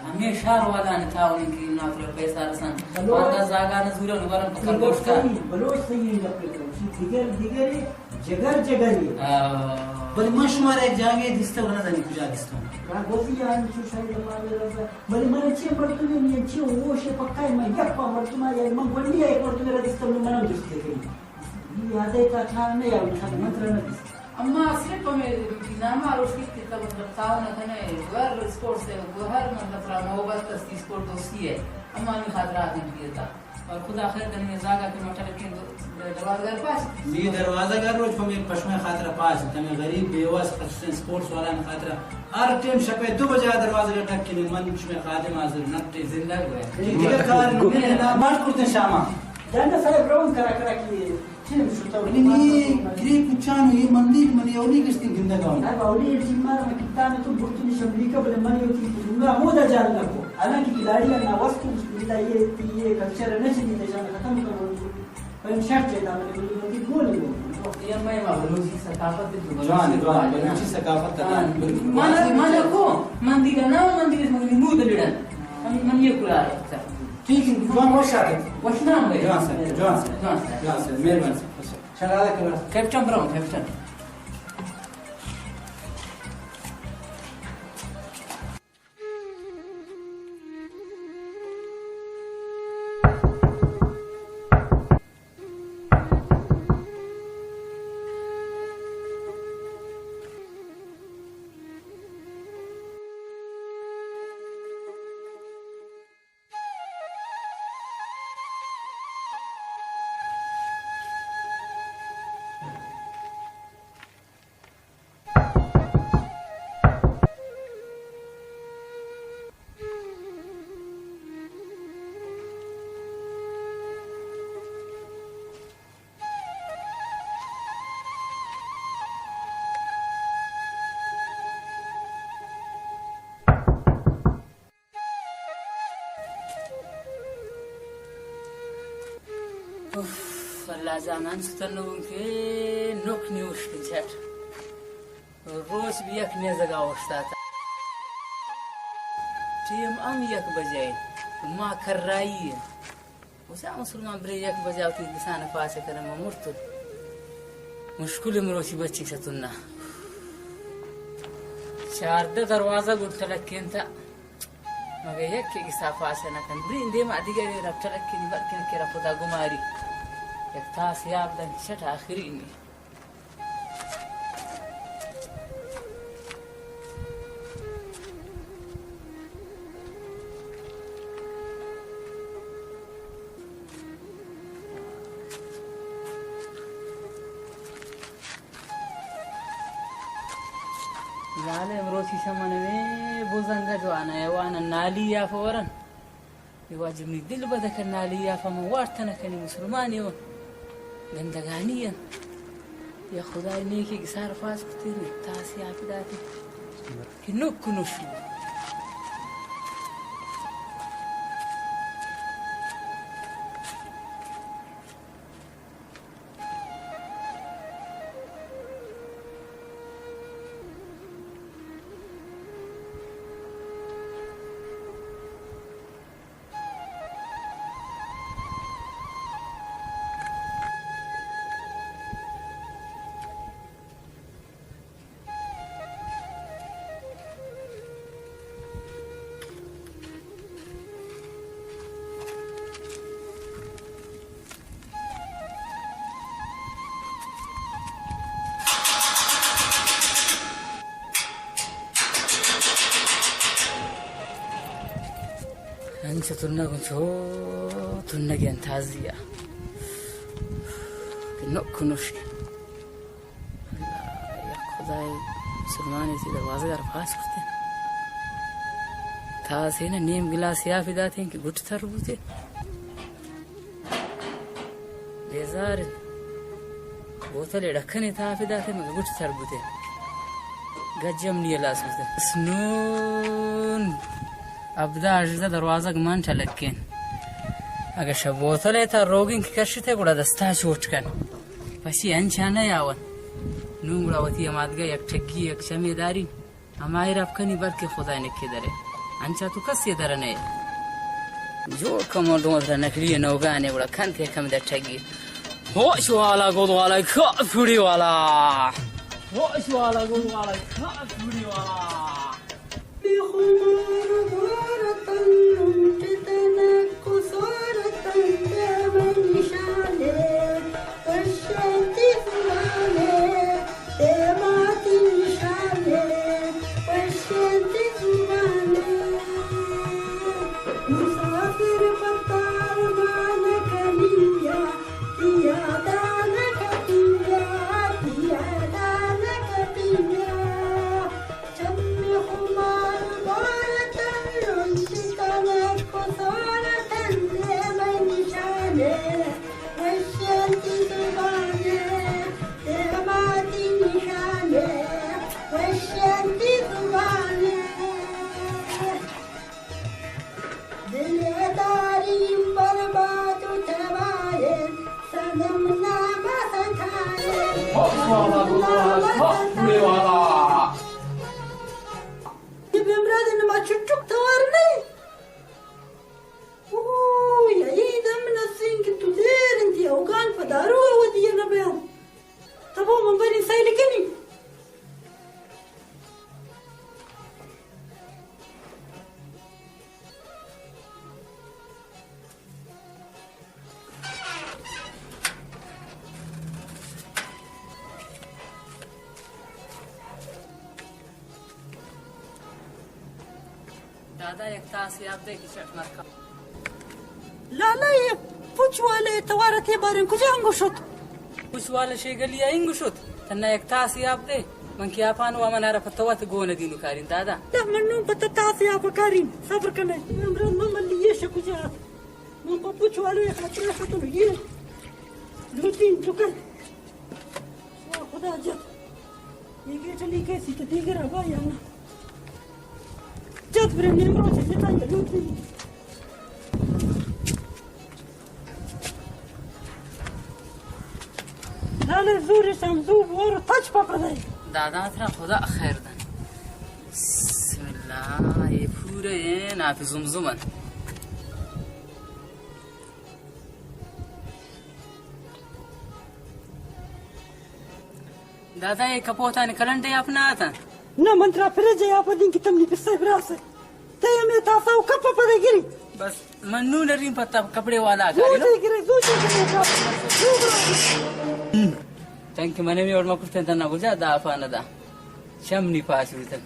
ہمے شہر والا نے تعاون کی ناکرے پیسہ رسن۔ بلوچ، آتا زاگان زورن ورن پکر بلوچ گوشتا۔ صحیح، بلوچ صحیح گپ کرتا۔ چی دیگر، دیگر ہے، جگر، جگر ہے۔ آ۔ بلے من شمارا ایک جاگے دیستا ورنہ زانی کجا دیستا۔ راگوزی آن چو شاید ہمارے رضا۔ بلے من چی مردمی، من چی ہوش پکا ہے، من یک پا مردم آیا، من گونڈی ایک مردم را دیستا، من منم دوست ہے۔ یہ یادے تا تھا نہیں، اور تھا من ترا نہ دیستا۔ اما صرف ہمیں نام آروش کی کہ مطلب تعاون کنے، ور اسپورٹس ہے، وہ ہر مطلب را محبت استی، اسپورٹ دوستی ہے۔ اما ہمیں خاطرات ہیں کیے تا۔ اور خدا خیر کنے زاگا کہ مٹر کے دروازہ گھر پاس۔ نی دروازہ گھر روچ پہ میں پشمے خاطر پاس، تمہیں غریب بے وس خصوصاً اسپورٹس والا خاطر ہر ٹائم شپے دو بجہ دروازہ گھر ٹک کنے من شمے خادم حاضر نٹ زندہ ہوئے۔ دیگر کار نہیں، نام باش کرتے شاما۔ جانا صاحب رون کرا کرا کیے۔ منی نی گریپ چانو، اے مندیل منی اولی گشتیں گندگا۔ صاحب، اولی ٹیم مارا من کپتان تو برتنش امریکہ، بلے منی وتی پورا مودا جال نہ کو۔ حالانکہ کھلاڑی نا وس کو، بلے اے، اے کلچر نہ چلی، تے جان ختم کرو۔ پر شرط ہے، بلے بلے وتی گول ہی گول۔ اے ہمے ما بلوچی ثقافت ہے، تو جوان، بلوچی جوان، ثقافت ہے۔ بلوچی ثقافت ہے۔ ہاں، بلوچی مانا، مانا کو، مندیل نا، مندیل منی مود لڑا۔ من، من یہ کلا۔ ٹھیک ہے، جوان، وش آتے۔ وش نام ہے۔ جوان سر، جوان سر۔ جوان سر۔ جوان سر، مہربانی سر۔ Captain Brown, captain. اف، اللہ جان، انچو تنوگوں کہ نک نیوشت جٹ۔ روچ بھی یک نیزگا اوشتاتا۔ ٹیم ہم یک بجے، ما کرائی۔ اسا مسلمان برے یک بجا وتی گسان پاس کنم، من مرتو۔ مشکل مروچی بچی شتنا۔ چاردہ دروازہ گڈ ٹلکینتا۔ مگہ یک کہ گسا پاس نہ کن۔ برین دیما دیگرے را ٹلکینی، بلکن کرا خدا گماری۔ یک تاس یاب دن چٹ آخری نی۔ زالے امروچی شمن میں بزنگ جوان ہے، وان نالی یا فورن۔ اے واجہ منی دل بدکن، نالی یا پہ من وارت نہ کنی، مسلمانے اوں گندگانی انت۔ یا خدای نیکی گسار پاس کتین، تاسی آپ داتی کہ نک نوشی۔ انچو تنگ، انچو تنگی انت تازی ء کہ نک نوشی۔ اللہ، یک خدائے، مسلمانے تی دروازگ ء را پاس کرتیں۔ تازی نہ نیم گلاس یاپی داتیں کہ گٹ تر بوتے۔ بیزار انت۔ بوتل ء ڈکن ء تاپی دات ء مگہ گٹ تر بوت ء گجم نی ہلاس بوت۔ بس نون ہبدہ ہژدہ دروازگ من ٹلکین۔ اگہ شہ بوتل ء تا روگین کہ کشت ء گڑا دستا چوٹ کن۔ پشی انچا نہ یاون۔ نون گڑا وتی ہمادگہ یک ٹگی یک چمے داری۔ ہمائی رپ کنی بلکہ خدای نکے درے۔ انچا تو کسے در نئے۔ جو کمو دو در نکلی نوگانے گڑا کنتے کم در ٹگی۔ ہوش والا گود والا کھا پھوڑی والا۔ ہوش والا گود والا کھا پھوڑی والا۔ بے خمار دور تن لوٹ تنک کو سور تن دے من نشانے۔ وشتی زمانے، دیماتی نشانے، وشتی زمانے۔ مسافر پتار مان کنیا، کیا دان کتیا، کیا دان کتیا۔ چمی خمار بار تن لنچ کنک و سار تن دے من نشانے۔ پورے والا۔ یہ بیمراد نما چٹک توار نہیں۔ اوہ، یہ دم نسین کہ تو دیر انتی اوگان پہ دارو ودی نہ بیان۔ تبو من بری سیل کنی۔ دادا، یک تاسے آپ دے کہ چٹ مرکا۔ لالا، یہ پوچ والے توارتے باریں کجا انگو شت؟ پوچ والے شے گلی انگو شت۔ تنا یک تاسے آپ دے، من کہ آپانو امن آرا پتوات گون دینو کارین دادا۔ لا، من نو پتہ تاسے آپ کارین، صبر کنے۔ عمران محمد لیے شکجا۔ من پہ پوچ والے خاطر شتن یہ لوٹین چکن۔ خدا جت۔ یہ گیٹ لی کیسی تو دیگر ہوا یا نا؟ جت برے نیمرو سے جتا یہ لوٹین۔ لالے زور سان زو بور تچ پا پدے۔ دادا ترا خدا خیر دن۔ بسم اللہ، یہ پورے ہیں نا پہ زمزمن۔ دادا، یہ کپوتان کلنڈے آپ نہ آتا؟ نہ، من ترا فریج آپ دین کہ تمنی پسے براس۔ تے ہمیں تاسا و کپ پدے گری۔ بس، من نو نریم پتا کپڑے والا کاری نو۔ زوجے گرے، زوجے گرے، زوجے گرے۔ تنک من می اور ما کرتے تنا گجا دا پانا دا۔ چم نی پاس بیتن۔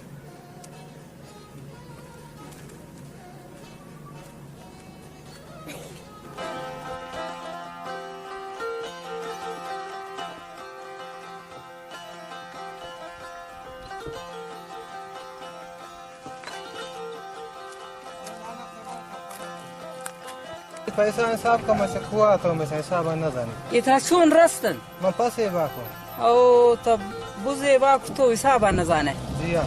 پیسہ حساب کا مشکوا تو مشا حساب نہ زانی۔ یہ ترا چون رستن؟ من پسے باکو۔ او، تہ بزے باکو تو حساب نہ زانے۔ جی ہاں۔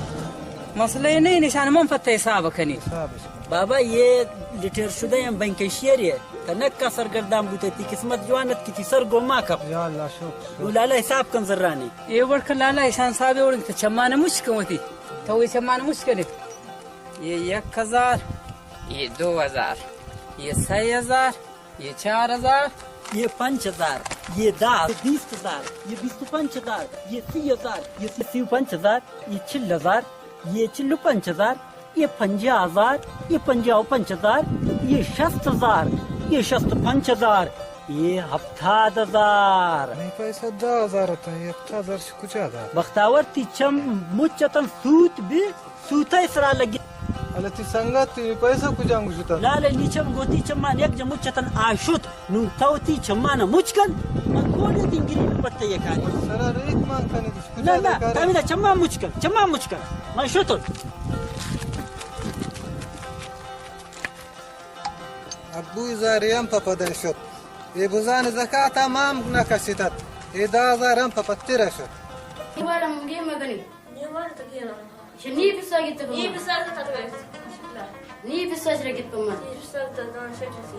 مسئلہ نہیں، نشان من پتہ حساب کنی۔ حساب اس کو۔ بابا، یہ ریٹائر شدہ ہیں بینک کیشیئر ہے۔ تہ نکا سرگردان بوتے، تی قسمت جوان ات کہ تی سر گوما کپ۔ یا اللہ، شکر، شکر۔ او لالا حساب کن زرانی۔ یہ وڑ کہ لالا حسان صاحب وڑ کہ چمان مشک ہوتی۔ تو یہ چمان مشک نے۔ یہ یک ہزار، یہ دو ہزار، یہ سہ ہزار، یہ چار ہزار، یہ پنچ ہزار، یہ دہ، یہ بیست ہزار، یہ بیست و پنچ ہزار، یہ سی ہزار، یہ سی، سی و پنچ ہزار، یہ چل ہزار، یہ چل و پنچ ہزار، یہ پنجاہ ہزار، یہ پنجاہ و پنچ ہزار، یہ شست ہزار، یہ شست و پنچ ہزار، یہ ہفتاد ہزار۔ نہیں، پیسہ دہ ہزار ہوتا ہے، یہ ہفتاد ہزار سے کجا دار؟ بختاور، تی چم مچتن سوت بی۔ سوتئے سرا لگی۔ اللہ، تی سنگت، تی پیسہ کجام گوشتا؟ لالے، نی چم گوتی چمان یک جا مچتن آ شت۔ نون تو تی چمان مچ کن، من کون دین گری پتہ یہ کاری۔ سرا ریت مان کنی کچھ نہ، کجا نہ، دے کاری؟ تامیدا چمان مچ کن، چمان مچ کن۔ من شتو۔ ابو زاری ہم پہ پدے شت۔ اے بزان زکاتا مام نہ کشتت۔ اے دہ ہزار ہم پہ پترا شت۔ دوبارہ منگے مگنی۔ نی وارد گینا۔ شنی پسا گیت پما۔ نی پسا گیت پما۔ نی پسا شر گیت پما۔ نی پسا تا دان شٹی۔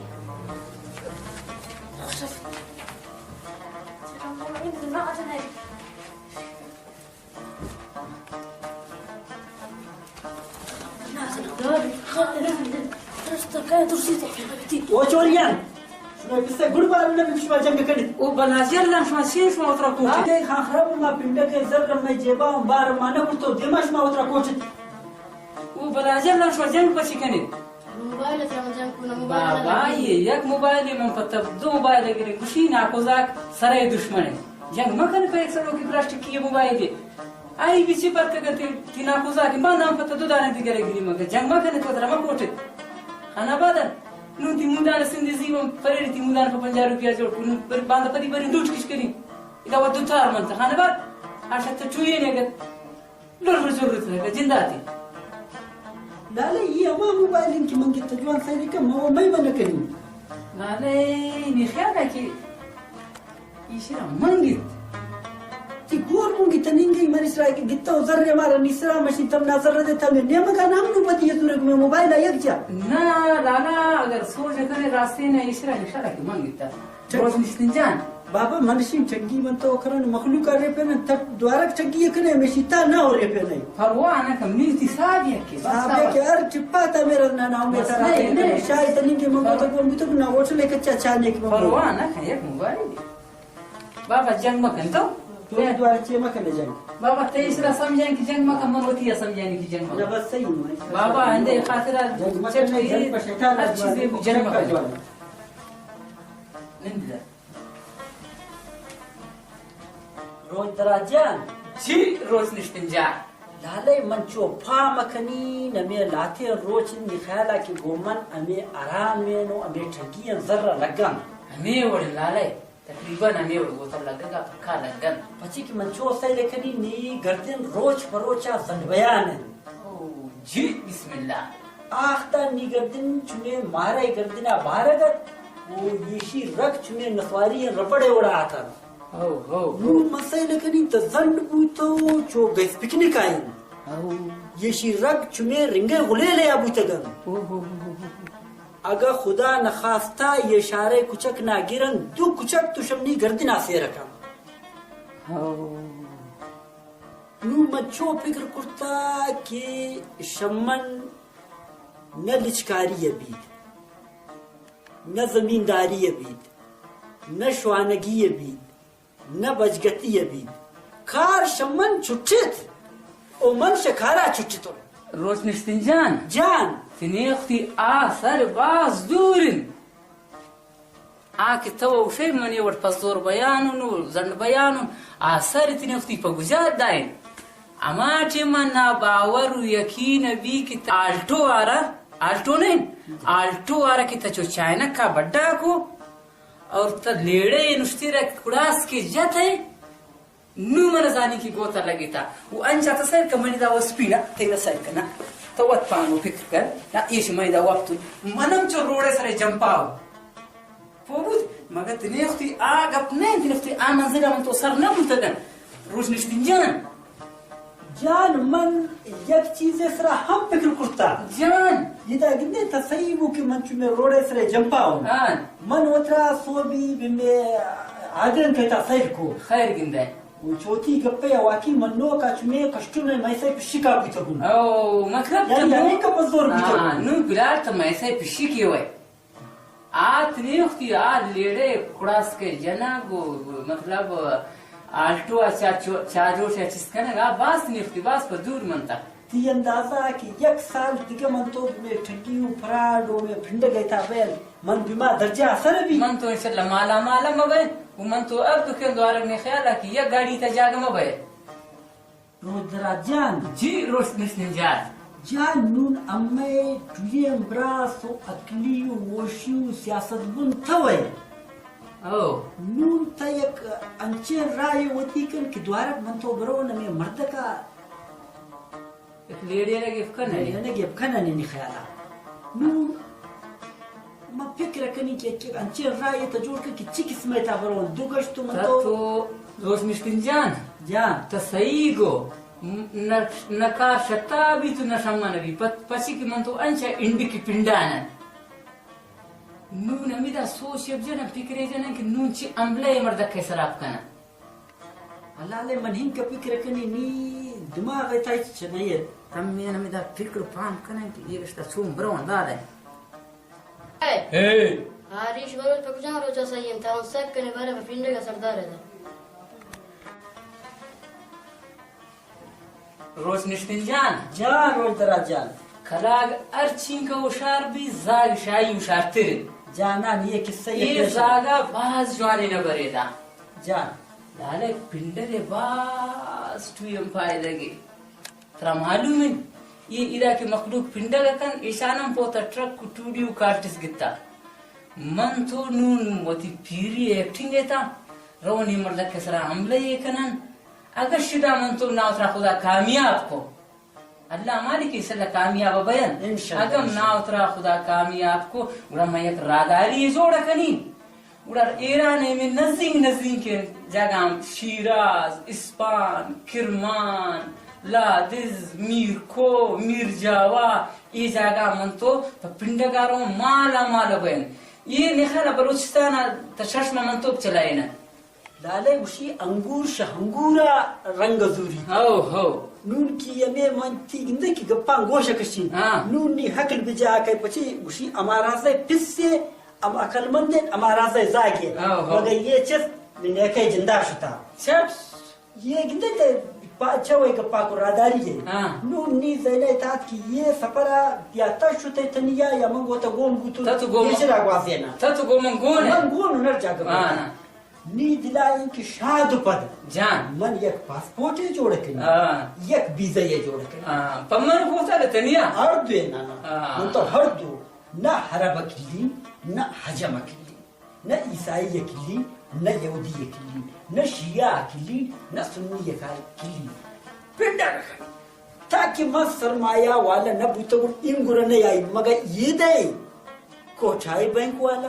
او چوریان! شما پسہ گڑ بارو نہ بی، شما جنگ کنیت۔ او بلاجر لان، شما چی، شما اترا کوچ؟ اے خان خراب، ما پنڈک زر مئے جیبا بار ما نہ کرتو، دیما شما اترا کوچ۔ او بلاجر لان، شما جنگ پچی کنیت؟ موبائل جنگ، جنگ کو نہ موبائل بابا، یہ یک موبائل من پتہ دو موبائل گرے، گوشی ناکوزاک سرے دشمن ہے۔ جنگ مکن پہ یک سروکی پلاسٹکی موبائل دے۔ آئی بچی پرک اگر تی، تی ناکوزا کہ ما نام پتہ دو دانے دیگر گری مگر جنگ ما کنے تو درما کوٹے۔ خان آباد نو تی مودان سندی زیوم پرے تی مودان پہ پنجاہ روپیہ جوڑ کو، نو بر-، باندا پدی بری دوٹ کش کری۔ ادا و دو تار من تا خان آباد۔ آشت چویے نے اگر لر جر تھا جنداتی۔ لالا، یہ ہما موبائل ان کہ من کہ تجوان سیری کا مو مئی بنا کری۔ لالا، نی خیال ہے کہ ایشرا منگیت۔ تی گور منگی تنینگی مریش را کہ گتا و زر مارا نیسرا مشین تم نا زر دے تم نیمگا نام نو پتی یہ سورے کو موبائل یک جا۔ نا لالا، اگر سوچ کرے راستے نا ایشرا ایشرا کہ منگیتا۔ روز نشتن جان۔ بابا، من شیم ٹگی من تو کرن مخلوق ءَ ریپینن، تک دوارک ٹگی کنے، ہمیشی تا نہ ریپینے۔ پرواہ نہ کن، میتی صاحب یکی، بس صاحب صاحب۔ یکی ہر ٹپا تا میرا نہ نام بس میتا نہیں، رہتے۔ نہیں۔ شاید تنی کے من تو پرواہ۔ کو بوتو نہ ہوٹل کچا چانے کی۔ پرواہ نہ کن، یک موبائل۔ بابا، جنگ مکن تو۔ تو دوارہ چے مکن جنگ۔ بابا، تئی سرا سمجھائیں کہ جنگ مکن، من وتی سمجھائیں کہ جنگ مکن۔ نہ، بس صحیح ہے۔ بابا، ہندے خاطر جنگ مکن، چٹ نہیں، جنگ پر شیطان ہر چیزے جنگ جنگ پر مکن۔ جوان۔ نندے۔ روچ دراجان۔ جی، روچ نشتن جان۔ لالے من چو پا مکنی، نمی لاتیں روچ نی خیالا کہ گو من ہمیں آرامین و ہمیں ٹھگی زر لگن۔ ہمیں وڑ لالے۔ تقریباً ہمے وڑ گوتر لگگا، پکا لگن۔ پچی کہ من چو سیل کنی نی گردن روچ پہ روچا زنڈ بیان انت۔ او، جی، بسم اللہ۔ آختا نی گردن چمے مارے گردنا بارگت، او ایشی رگ چمے نسواری ربڑے وڑا آتن۔ او، او، او۔ نو من سیل کنی تو زنڈ بوتو چو گیس پکنک آئین۔ او۔ ایشی رگ چمے رنگے غلیلے آ بوتگن۔ او، او، او، او۔ اگہ خدا نخواستہ یہ شارے کچک نہ گرن، دو کچک تو شمنی گردنا سیر کن۔ ہو۔ نو من چو فکر کرتا کہ شمن نہ لچکاری بیت، نہ زمینداری بیت، نہ شوانگی بیت، نہ بجگتی بیت۔ کار شمن چٹت و من شکارا چٹتوں۔ روچ نشتن جان۔ جان۔ تنیختی آ سر باز دور انت۔ آ کہ تو اوشے منی وڑ پزور بیانوں، زنڈ بیانوں، آ سر تنیختی پہ گجات دائیں۔ اما ٹیما نا باور و یقین بی کہ آلٹو آرا، آلٹو نہیں، آلٹو آرا کہ تچو چائنکا بڈا کو، اور تا لیڑے نشتی را کڑاس کے جت ہے، نو من زانی کہ گوتا لگتا۔ و انچا تا سیر کن منی دا و سپیڈا، تیرا سیر کنا۔ تو وت پانو فکر کر، نا ایش منی دا وقت۔ منم چو روڑے سرے جمپاو۔ پوبوت، مگر تنیختی آ گپ نہیں، تنیختی آ منزل من تو سر نہ بوتگن۔ روچ نشتن جان۔ جان، من یک چیزے سرا ہم فکر کرتا۔ جان۔ یہ دا گندے تا صحیح بو کہ من چو میں روڑے سرے جمپا ہوں۔ ہاں۔ من وترا سوبی بے میں آدم کہتا سیر کو۔ خیر گندے۔ وہ چوتی گپے واقعی من نو کا چو میں کشتو میں میں سے پشکا بوتگوں۔ او، مطلب یعنی تو نو ہمیں کا پزور بوتگوں۔ ہاں، نو بلال تو میں سے پشکی ہوئے۔ آ تنیختی آ لیڑے کڑاس کے جنگ و مطلب آلٹو آ چا-، چو-، چاجوش آ چست کنگ آ باز تنیختی باز پہ دور منتا۔ تی اندازہ کہ یک سال دگہ من تو میں ٹھگی و پراڈ و میں پھنڈگ ایتا بیل من بیما درجہ اثر بی۔ من تو انشاءاللہ مالا مالا مبین و من تو اب دکن دوارگ نے خیال آ کہ یک گاڑی تا جاگہ مبین۔ روچ دراج جان۔ جی روچ نشتن جان۔ جان نون امئے ٹوئیں براس و عقلی و ہوشی و سیاست بن تو ئے۔ او۔ نون تہ یک انچیں راہے وتی کن کہ دوارگ من تو برو نمے مردکا۔ یک لیڑے را گپ کن لیڑے را گپ کن نی خیالا۔ نون من فکر کنی کہ، کہ انچیں راہے تا جوڑ کن کہ چی قسمے تا برو دو گشت من تو۔ تو روچ نشتن جان۔ جان۔ تا صحیح گو۔ م-، نہ، نہ کار شتا بیت و نہ شمن بیت۔ پت-، پچی کہ من تو انچا انڈکی پنڈانن۔ نون ہمیدا سوچ اب جنن، فکرے جنن کہ نون چی عملے مردک کے سراپ کنن۔ اللہ لے من ہنکا فکر کنی نی دماغ تا ہچ نہ ایت۔ تم میں ہمیدا فکر پام کنن کہ یہ رشتہ چون برون دار ہے۔ اے۔ آ ریش بلوچ پہ کجام روچا سہی انت؟ تاں سک کنے بارے پہ پنڈگ ء سردار ء داں۔ روچ نشتن جان۔ جان روچ دراج جان۔ کلاگ ہر چینکہ ہوشار بی، زاگ شاہی ہوشارتر انت۔ جانان یہ قصہ یہ اے پیش زاگا باز جوانین ء برے داں۔ جان۔ لالے پنڈگ ء باز ٹوئیں پائدگے۔ ترا معلوم انت، اے ادا کہ مخلوق پنڈگ ء کنت، ایشان ہم پوت ء ٹرک و ٹوڈی و کارٹس گتا۔ من تو نون وتی پیری ء ایکٹنگ ء تاں، رون اے مردک ء سرا حملہ ء کنن۔ اگہ شدا من تو ناوترا خدا کامیاب کو، اللہ مالک انشاءاللہ کامیاب بین۔ انشاءاللہ، اگم انشاءاللہ۔ ناوترا خدا کامیاب کو، گڑا من یک راہداری جوڑ کنی۔ گڑا ایران ء ہمے نزینک نزینکیں جاگہ ہم شیراز، اسپان، کرمان، لادز، میر کو، میر جاوا، اے جاگہ من تو پہ پنڈگا رو مالا مال بین۔ اے نخلا بلوچستان ء تا شش ماہ من تو چلائینہ۔ لالہ گوشی انگور شہ انگورا رنگ زوری۔ ہو، ہو۔ نون کی ہمے من تی گندے کہ گپاں گوش کشین۔ ہاں۔ نون نی حقل بجا کئے پچی گوشی ہما رازے پسے، ہم عقل مندے، ہما رازے زاگے۔ ہو، ہو۔ مگر یہ چیز نیکے جندا شتا۔ چپ۔ یہ گندے تے پا-، چوے گپا کو راداری ہے۔ ہاں۔ نون نی زینے تات کہ یہ سفرا یا تا شتے تنیا یا من گو تا گون بوتو۔ تا تو گون۔ یہ چرا گوازینا۔ تا تو گون من گون ہے۔ من گون نر جاگا ہاں۔ نی دلا انکہ شاد و پد۔ جان۔ من یک پاسپورٹے جوڑ کنی۔ ہاں۔ یک ویزا یہ جوڑ کنی۔ ہاں۔ پہ من گوتا کہ تنیا؟ ہر دو نانا۔ ہاں۔ من تو ہر دو۔ نہ عرب کلی، نہ حجم کلی، نہ عیسائی کلی، نہ یہودی کلی، نہ شیعہ کلی، نہ سنی کلی۔ پنڈا رکھن۔ تاکہ من سرمایہ والا نہ بوتگوں، این گرا نہ آئی، مگر یہ دے کوٹھائی بینک والا،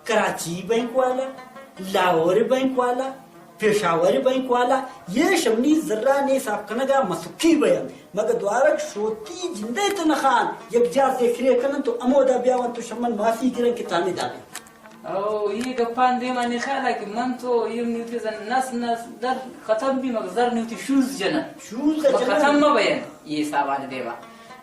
کراچی بینک والا، لاہور بینک والا، پشاور بینک والا، یہ شمنی زرانے صاف کنگا مسکی بیان، مگر دوارگ شوتی جندے تنخان، یک جا ذکرے کنن تو امودا بیاون تو شمن معافی گرن کہ تانے دانے۔ او، یہ گپان دیما نخیال ہے کہ من تو یہ نیوتی زن نس نس در ختم بھی مگر زر نیوتی شوز جنن۔ شوز مگر جنن۔ ختم مہ بین، یہ حسابان دیما۔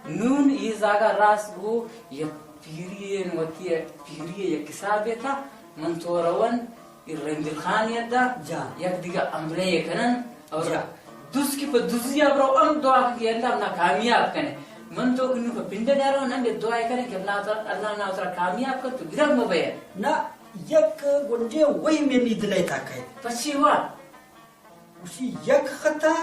نون یہ زاگا راست گو، یک پیری وتی پیری یک حسابے تا، من تو رون، اے رندل خان یدا، جان۔ یک دیگہ امرے کنن، اور جان۔ دز کی پہ دزی اب رو ہم دعا کہ اللہ نا کامیاب کنے۔ من تو انو پہ پنڈ نہ رو، نہ دعا کرے کہ اللہ تعالی، اللہ نا تعالی کامیاب کر تو گرگ مبے۔ نہ، یک گنڈے وہی میں نی دلے تا کہے۔ پچی وا۔ گوشی، یک خطا،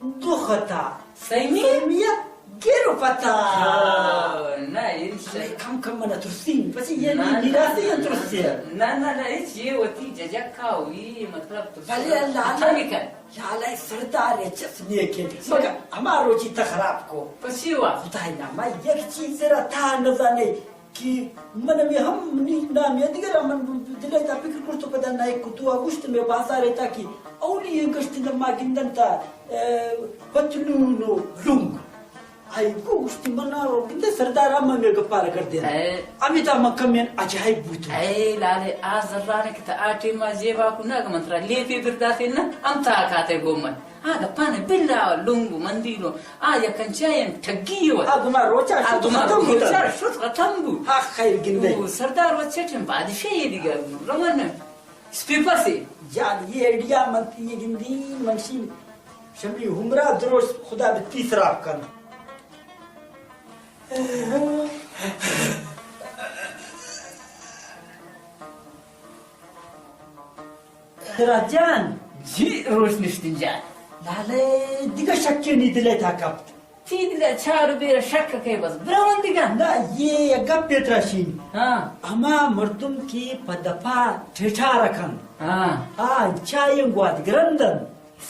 دو خطا۔ سیمی؟ سیمی ء گر و پتا۔ ہاں، نہ، انشاءاللہ۔ کم کم من ترسین، پسی یہ نہ، نی-، نہ، نیراسی نہ، ترسی۔ نہ، نہ، نہ، ہچ یہ وتی ججکا ہوئی، مطلب، ترسی۔ بلے اللہ، اللہ۔ ختم کن۔ یا اللہ، سردار چس نیکے۔ مگر ہما روچی تا خراب کو۔ پسی وا۔ خدای نام، یک چیز را تا نزانے۔ کہ من ہمے ہم نی نام یادگرا من دل ء تا فکر کرت و پدا نائک کت و گوشت مئے بازار ء تا کہ اولی گشت ما گندن تا، ء، پتلون و لنگ۔ آئی گو گوشتی من گندے سردار ہم ہمے گپار کردے۔ اے۔ ہمے تا من کمین عجائب بوت۔ اے لالے آ زران کہ تا آ ٹیم ما جیبا کو نہ من ترا لیپے برداتے نہ ہم تا کاتے گو من۔ آ گپاں بلا لنگ و مندیل و آ یک انچائیں ٹگی و آ گما روچا آ شت گما ختم بوت۔ روچا شت ختم بو۔ آ خیر گندے۔ او سردار و چٹیں بادشاہ یہ دیگہ روان اسپیپا سے۔ جان یہ ایڈیا من یہ گندی منشی شمی عمرہ دروش خدا بہ تی سراپ کن۔ سراج جان۔ جی روشنشتین جان۔ لالے دگہ شکے نی دلے تا کپت۔ تی دلے چار بیر شک کے بس برون دگہ۔ نہ، یہ یک گپے ترا شین۔ ہاں۔ ہما مردم کہ پہ دپا ٹھٹھار کن۔ ہاں۔ آ چائیں گوات گرندن۔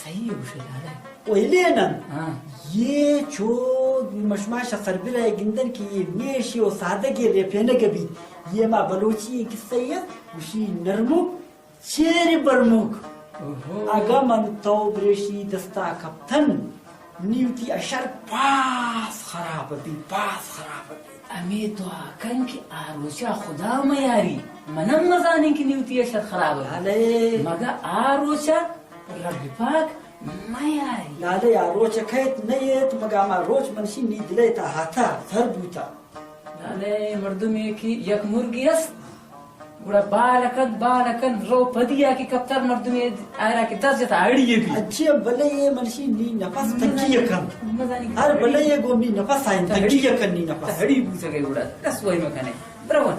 صحیح ہے گوشے لالے۔ و ہلینن۔ ہاں۔ یہ چو مشماش سربرہ گندن کہ یہ میشی و سادگی ریپینگ بیت۔ یہ ما بلوچی قصہ یہ گوشی نرمک چیر برمک۔ اوہو۔ اگاں من تو بریشی دستا کپتن، نی وتی اشر باز خراب بی، باز خراب بی۔ ہمے دعا کن کہ آ روچا خدا میاری، منم مزانیں کہ نی وتی اشر خراب بی۔ بلے۔ مگہ آ روچا رب پاک میاری۔ لالے آ روچ کئیت نئیت، مگہ ہما روچ منشی نی دلے تا ہاتا سر بوتا۔ نانے مردمے کہ یک مرگے است، گڑا بال کنت، بال کنت، رو پدیا کہ کپتر مردمے آئرا کہ دست جتا ہڑی بی۔ اچھے بلے یہ منشی نی نفس تکی کنت۔ ہر بلے یہ گو نی نفس آئیں تکی کنت نی نفس۔ ہڑی بوتگے گڑا دست وہی مکنے۔ برو۔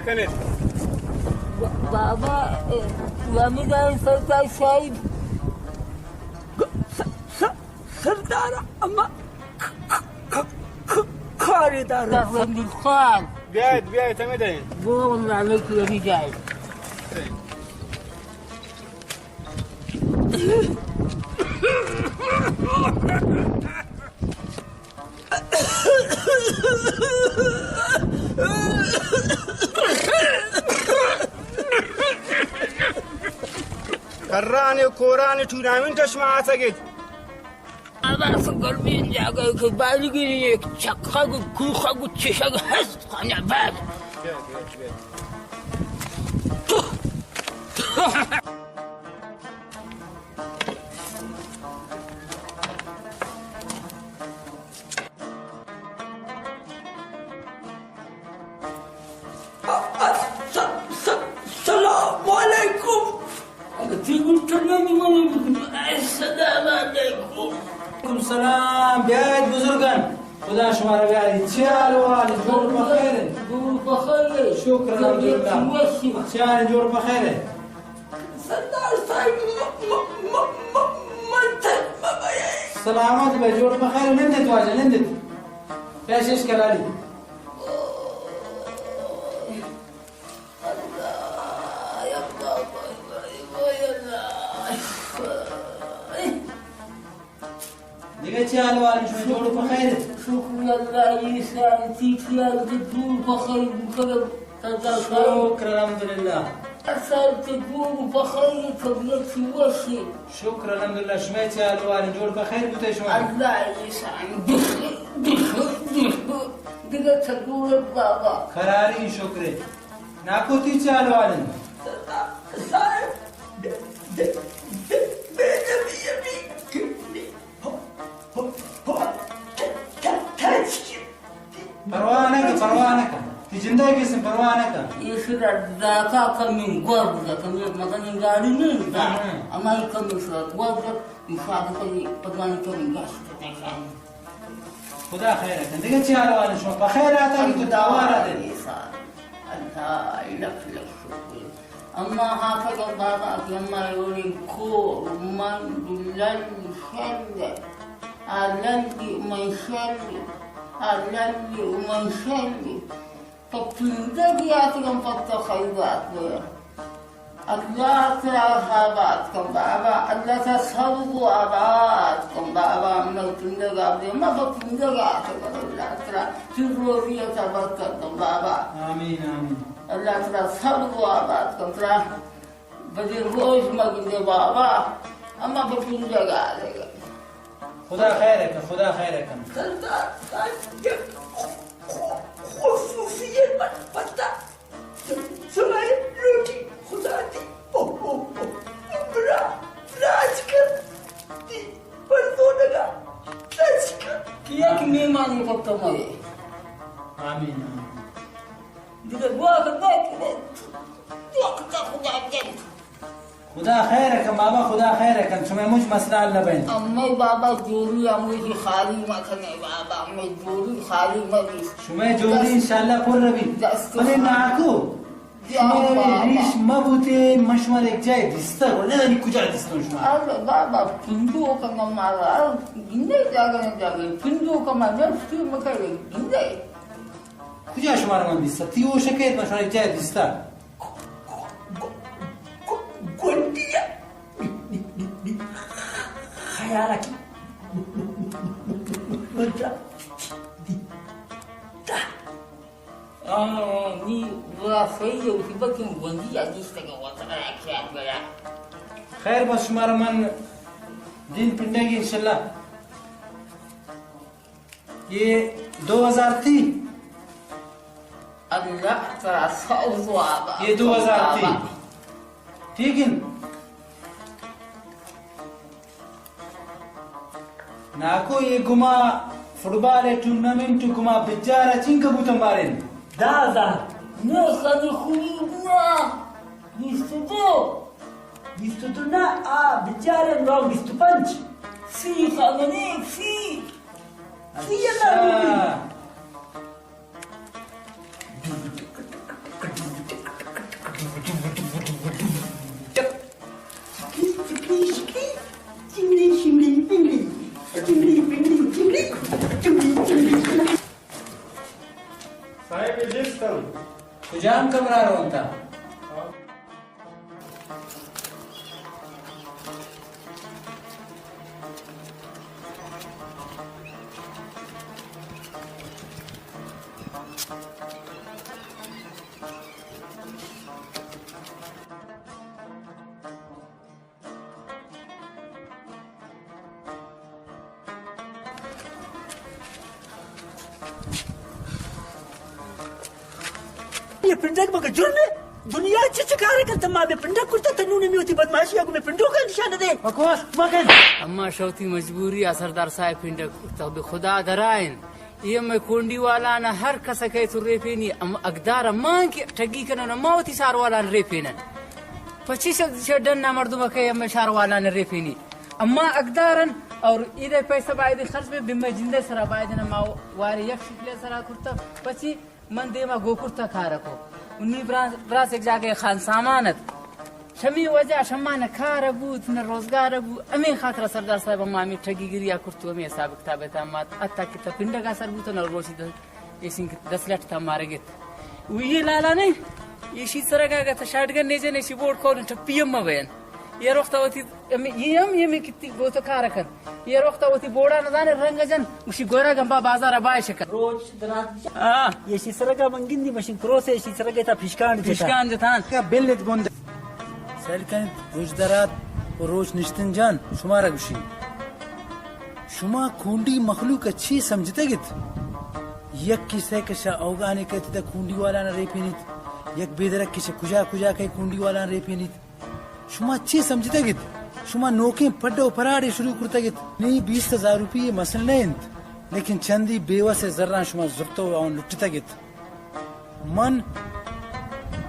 کنیت۔ بابا، اے، وامدار سردار صاحب۔ س-، س-، سردار اما ک-، ک-، ک-، ک-، کاری دار۔ خان۔ بیایت، بیایت، ہمے دیں۔ بو واللہ، لوگ لگی جائے۔ کران ءُ کوران ءِ ٹورنامنٹ ءَ شما آتگ ات۔ ابا سو گرمیں جاگہ کہ بالگری یک چکگ ءُ کوخگ ءُ چشگ ہست خانہ بعد۔ السلام علیکم۔ اگہ تئی گوشتگ نہ بی، من بکنم۔ السلام علیکم۔ وعلیکم سلام۔ بیایت بزرگان۔ خدا شما را بیاری۔ چی حال و حال؟ جوڑ بخیر۔ جوڑ بخیر۔ شکر الحمدللہ۔ چی حال؟ جوڑ بخیر۔ سردار صاحب، م-، م-، م-، م-، من تک مبیئے۔ سلامت بے، جوڑ بخیر، نندت واجہ، نندت۔ پیشش کلالی۔ اللہ، یا اللہ، یا اللہ۔ دگہ چی حال و حال؟ شما جوڑ و پخیر؟ شکر اللہ، یہ سال تیتیال کے جوڑ پخیر بکر سردار صاحب۔ شکر الحمدللہ۔ اصل کے جوڑ پخیر، طبیعت وشی۔ شکر الحمدللہ۔ شما چی حال و حال؟ جوڑ پخیر بوتے شما؟ اللہ یہ سال دگہ چہ جوڑ بابا۔ قراری شکر۔ ناکو تئی چی حال و حال انت؟ صاحب، بے، بے، بے، بے نبی ابھی۔ پرواہ نہ کن، پرواہ نہ کن۔ تئی جندے کسے پرواہ نہ کن۔ ایشی را داتا کمیں گور بوتا، کمیں مزنیں گاڑی نہیں دا۔ ہاں۔ ہمائی کمیں سر گور بوتا، مشاہدہ کمیں پدوانی کمیں گشت۔ خدا خیر کن۔ دگہ چی حال و حال؟ شما پخیر آتا کہ تو تاوار آتے؟ اللہ، لکھ لکھ شکر۔ اما ہاتگا بابا کہ اما اولیں کور، من، لل، شل، آ للی من شل، آ للی من شل۔ پہ پندگی آتگم پہ تو خیرات بیا۔ اللہ ترا آباد کن بابا، اللہ ترا سبز و آباد کن بابا۔ من پندگ آبدے، ما پہ پندگ آتگم، اللہ ترا چیز روزی عطا برکت کن بابا۔ آمین، آمین۔ اللہ ترا سبز و آباد کن، ترا بدیں روش مگندے بابا، اما پہ پندگ آتگم۔ خدا خیر کن، خدا خیر کن۔ سردار صاحب، یک خ-، خ-، خصوصی من پتا شمئے لوٹی خدا دی۔ اوہ، اوہ، اوہ۔ برا، راج کر دی۔ پردونگا راج کر۔ یک مہمانی پتا مئے۔ آمین، آمین۔ دگہ دعا کن، دعا کن، دعا کن، خدا جنت۔ خدا خیر کن بابا، خدا خیر کن، شمئے مچ مسئلہ حل نہ بین۔ امے بابا جوڑی اموجی خالی مکنے بابا، امے جوڑی خالی مبی۔ شمئے جوڑی انشاءاللہ پر بی۔ بلے ناکو، شمئے ریش مبوتے، من شما یک جائے دیستا، نہ زانی کجا دیستوں شما۔ ارے بابا، پندو کن مارا، گندے جاگہ نہ جاگہ، پندو کن ما جب سی مکرے، گندے۔ کجا شمارا من دیستا؟ تئی ہوش کیت، من شمارا یک جاہے دیستا۔ گونڈیا خیال کی۔ آ، نی برا صحیح ہے، اسی بچوں گونڈیا دیستا کہ وطن ہے، خیال کرا۔ خیر، بس شمارا من دین پنڈے گی انشاءاللہ۔ یہ دو ہزار تھی۔ اللہ ترا سوز و آباد۔ یہ دو ہزار تھی۔ ٹھیک ہے۔ ناکو یہ گما فٹبال ٹورنامنٹ گما بچارا چنکا بوتن بارن؟ دہ ہزار۔ نہ خدی خوبی بنا۔ بیست و دو۔ بیست و دو نہ، آ بچارے نو بیست و پنچ۔ سی خاننے، سی۔ سی اللہ اچھا۔ ہم کمرہ رونتا۔ یہ پنڈک مگہ جرم ہے؟ دنیا چچ کارے کن تما میں پنڈک کرتا تنو نے میوتی بدماشی اگو میں پنڈو کا نشان دے۔ بکواس مکن۔ اما شوتی مجبوری آ سردار صاحب پنڈک کرتا بے خدا درائن۔ یہ میں کونڈی والا نا ہر کس کے تو ریپینی ام اقدار امان کی ٹگی کنن اما وتی سار والا ریپینن۔ پچیس شڈن نا مردم کے ہمیں شار والا نے ریپینی۔ اما اقدارن اور ایدے پیسہ باید خرچ بے بمے جندے سرا باید نہ ما وارے یک شکل سرا کرتا پچی من دیما گو کرتا کارکو۔ انی براس، براس یک جاگہ خان سامان ات۔ شمی وجہ شما نہ کار بوت نہ روزگار بو۔ ہمیں خاطر سردار صاحب ما ہمیں ٹگی گریا کرتو ہمیں حساب کتاب تا مات اتا کہ تا پنڈگا سر بوتو نہ روشی ایشی دس لٹ تا مارگت۔ و یہ لالا نے، ایشی سرگا گت شاٹگن نے جن ایشی بورڈ کول ٹپی ہم بین۔ یہ وقت وتی، یہ ہم یہ میں کتی گوت کار کن۔ یہ وقت وتی بوڑا نہ زانے رنگ جن، اسی گورا گمبا بازار بائے شکن۔ روچ درات۔ ہاں۔ ایشی سرگا منگندی مشین کروس ایشی سرگا تا پشکان جتا۔ پشکان جتان۔ کا بل ات بند۔ سیل کنت، روچ درات و روچ نشتن جان، شمارا گوشی۔ شما کونڈی مخلوق ء چی سمجھتگ ات؟ یک کسے کہ شہ اوگانے کئیت تہ کونڈی والانا ریپینیت، یک بے درک کہ شہ کجا کجا کئے کونڈی والانا ریپینیت۔ شما چی سمجھتگ ات؟ شما نوکیں پڈ و پراڈے شروع کرتگ ات۔ نی بیست ہزار روپی مسئلہ نہ انت، لیکن چندی بے وس زراں شما زرتو و آن لٹتگ ات۔ من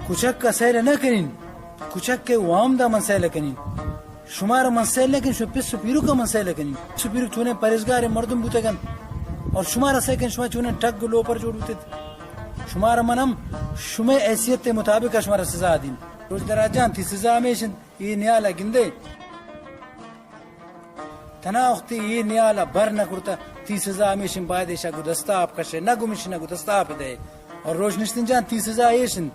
کچک ء سیل نہ کنین، کچک ء وام دا من سیل کنین۔ شمارا من سیل نہ کنین، شما پس و پیرک ء من سیل کنین۔ پس و پیرک چونیں پرہیزگار مردم بوتگن اور شمارا سیل کنین، شما چونیں ٹگ و لوپر جوڑ بوتت۔ شمارا من ہم شمئے حیثیت ء مطابق شمارا سزا دین۔ روچ دراجان، تی سزا ہمیش انت۔ اے نیال ء گندے۔ تنا وختی اے نیال ء بر نہ کرتہ، تی سزا ہمیش انت، باید ایشا گوں دست ء آپ کشے، نہ گمش نہ گوں دست ء آپ دے۔ اور روچ نشتن جان، تی سزا ایش انت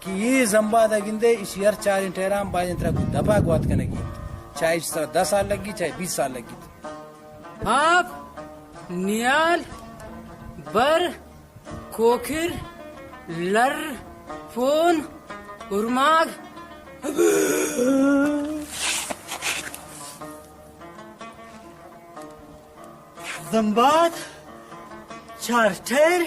کہ اے زمباد ء گندے، ایشی ہر چاریں ٹہران باید انت ترا گوں دپ ء گوات کنگی انت۔ چاہے ایش سرا دہ سال لگی، چاہے بیست سال لگی۔ آپ، نیال، بر، کوکر، لر، پون، ارماگ۔ زمباد، چارٹر۔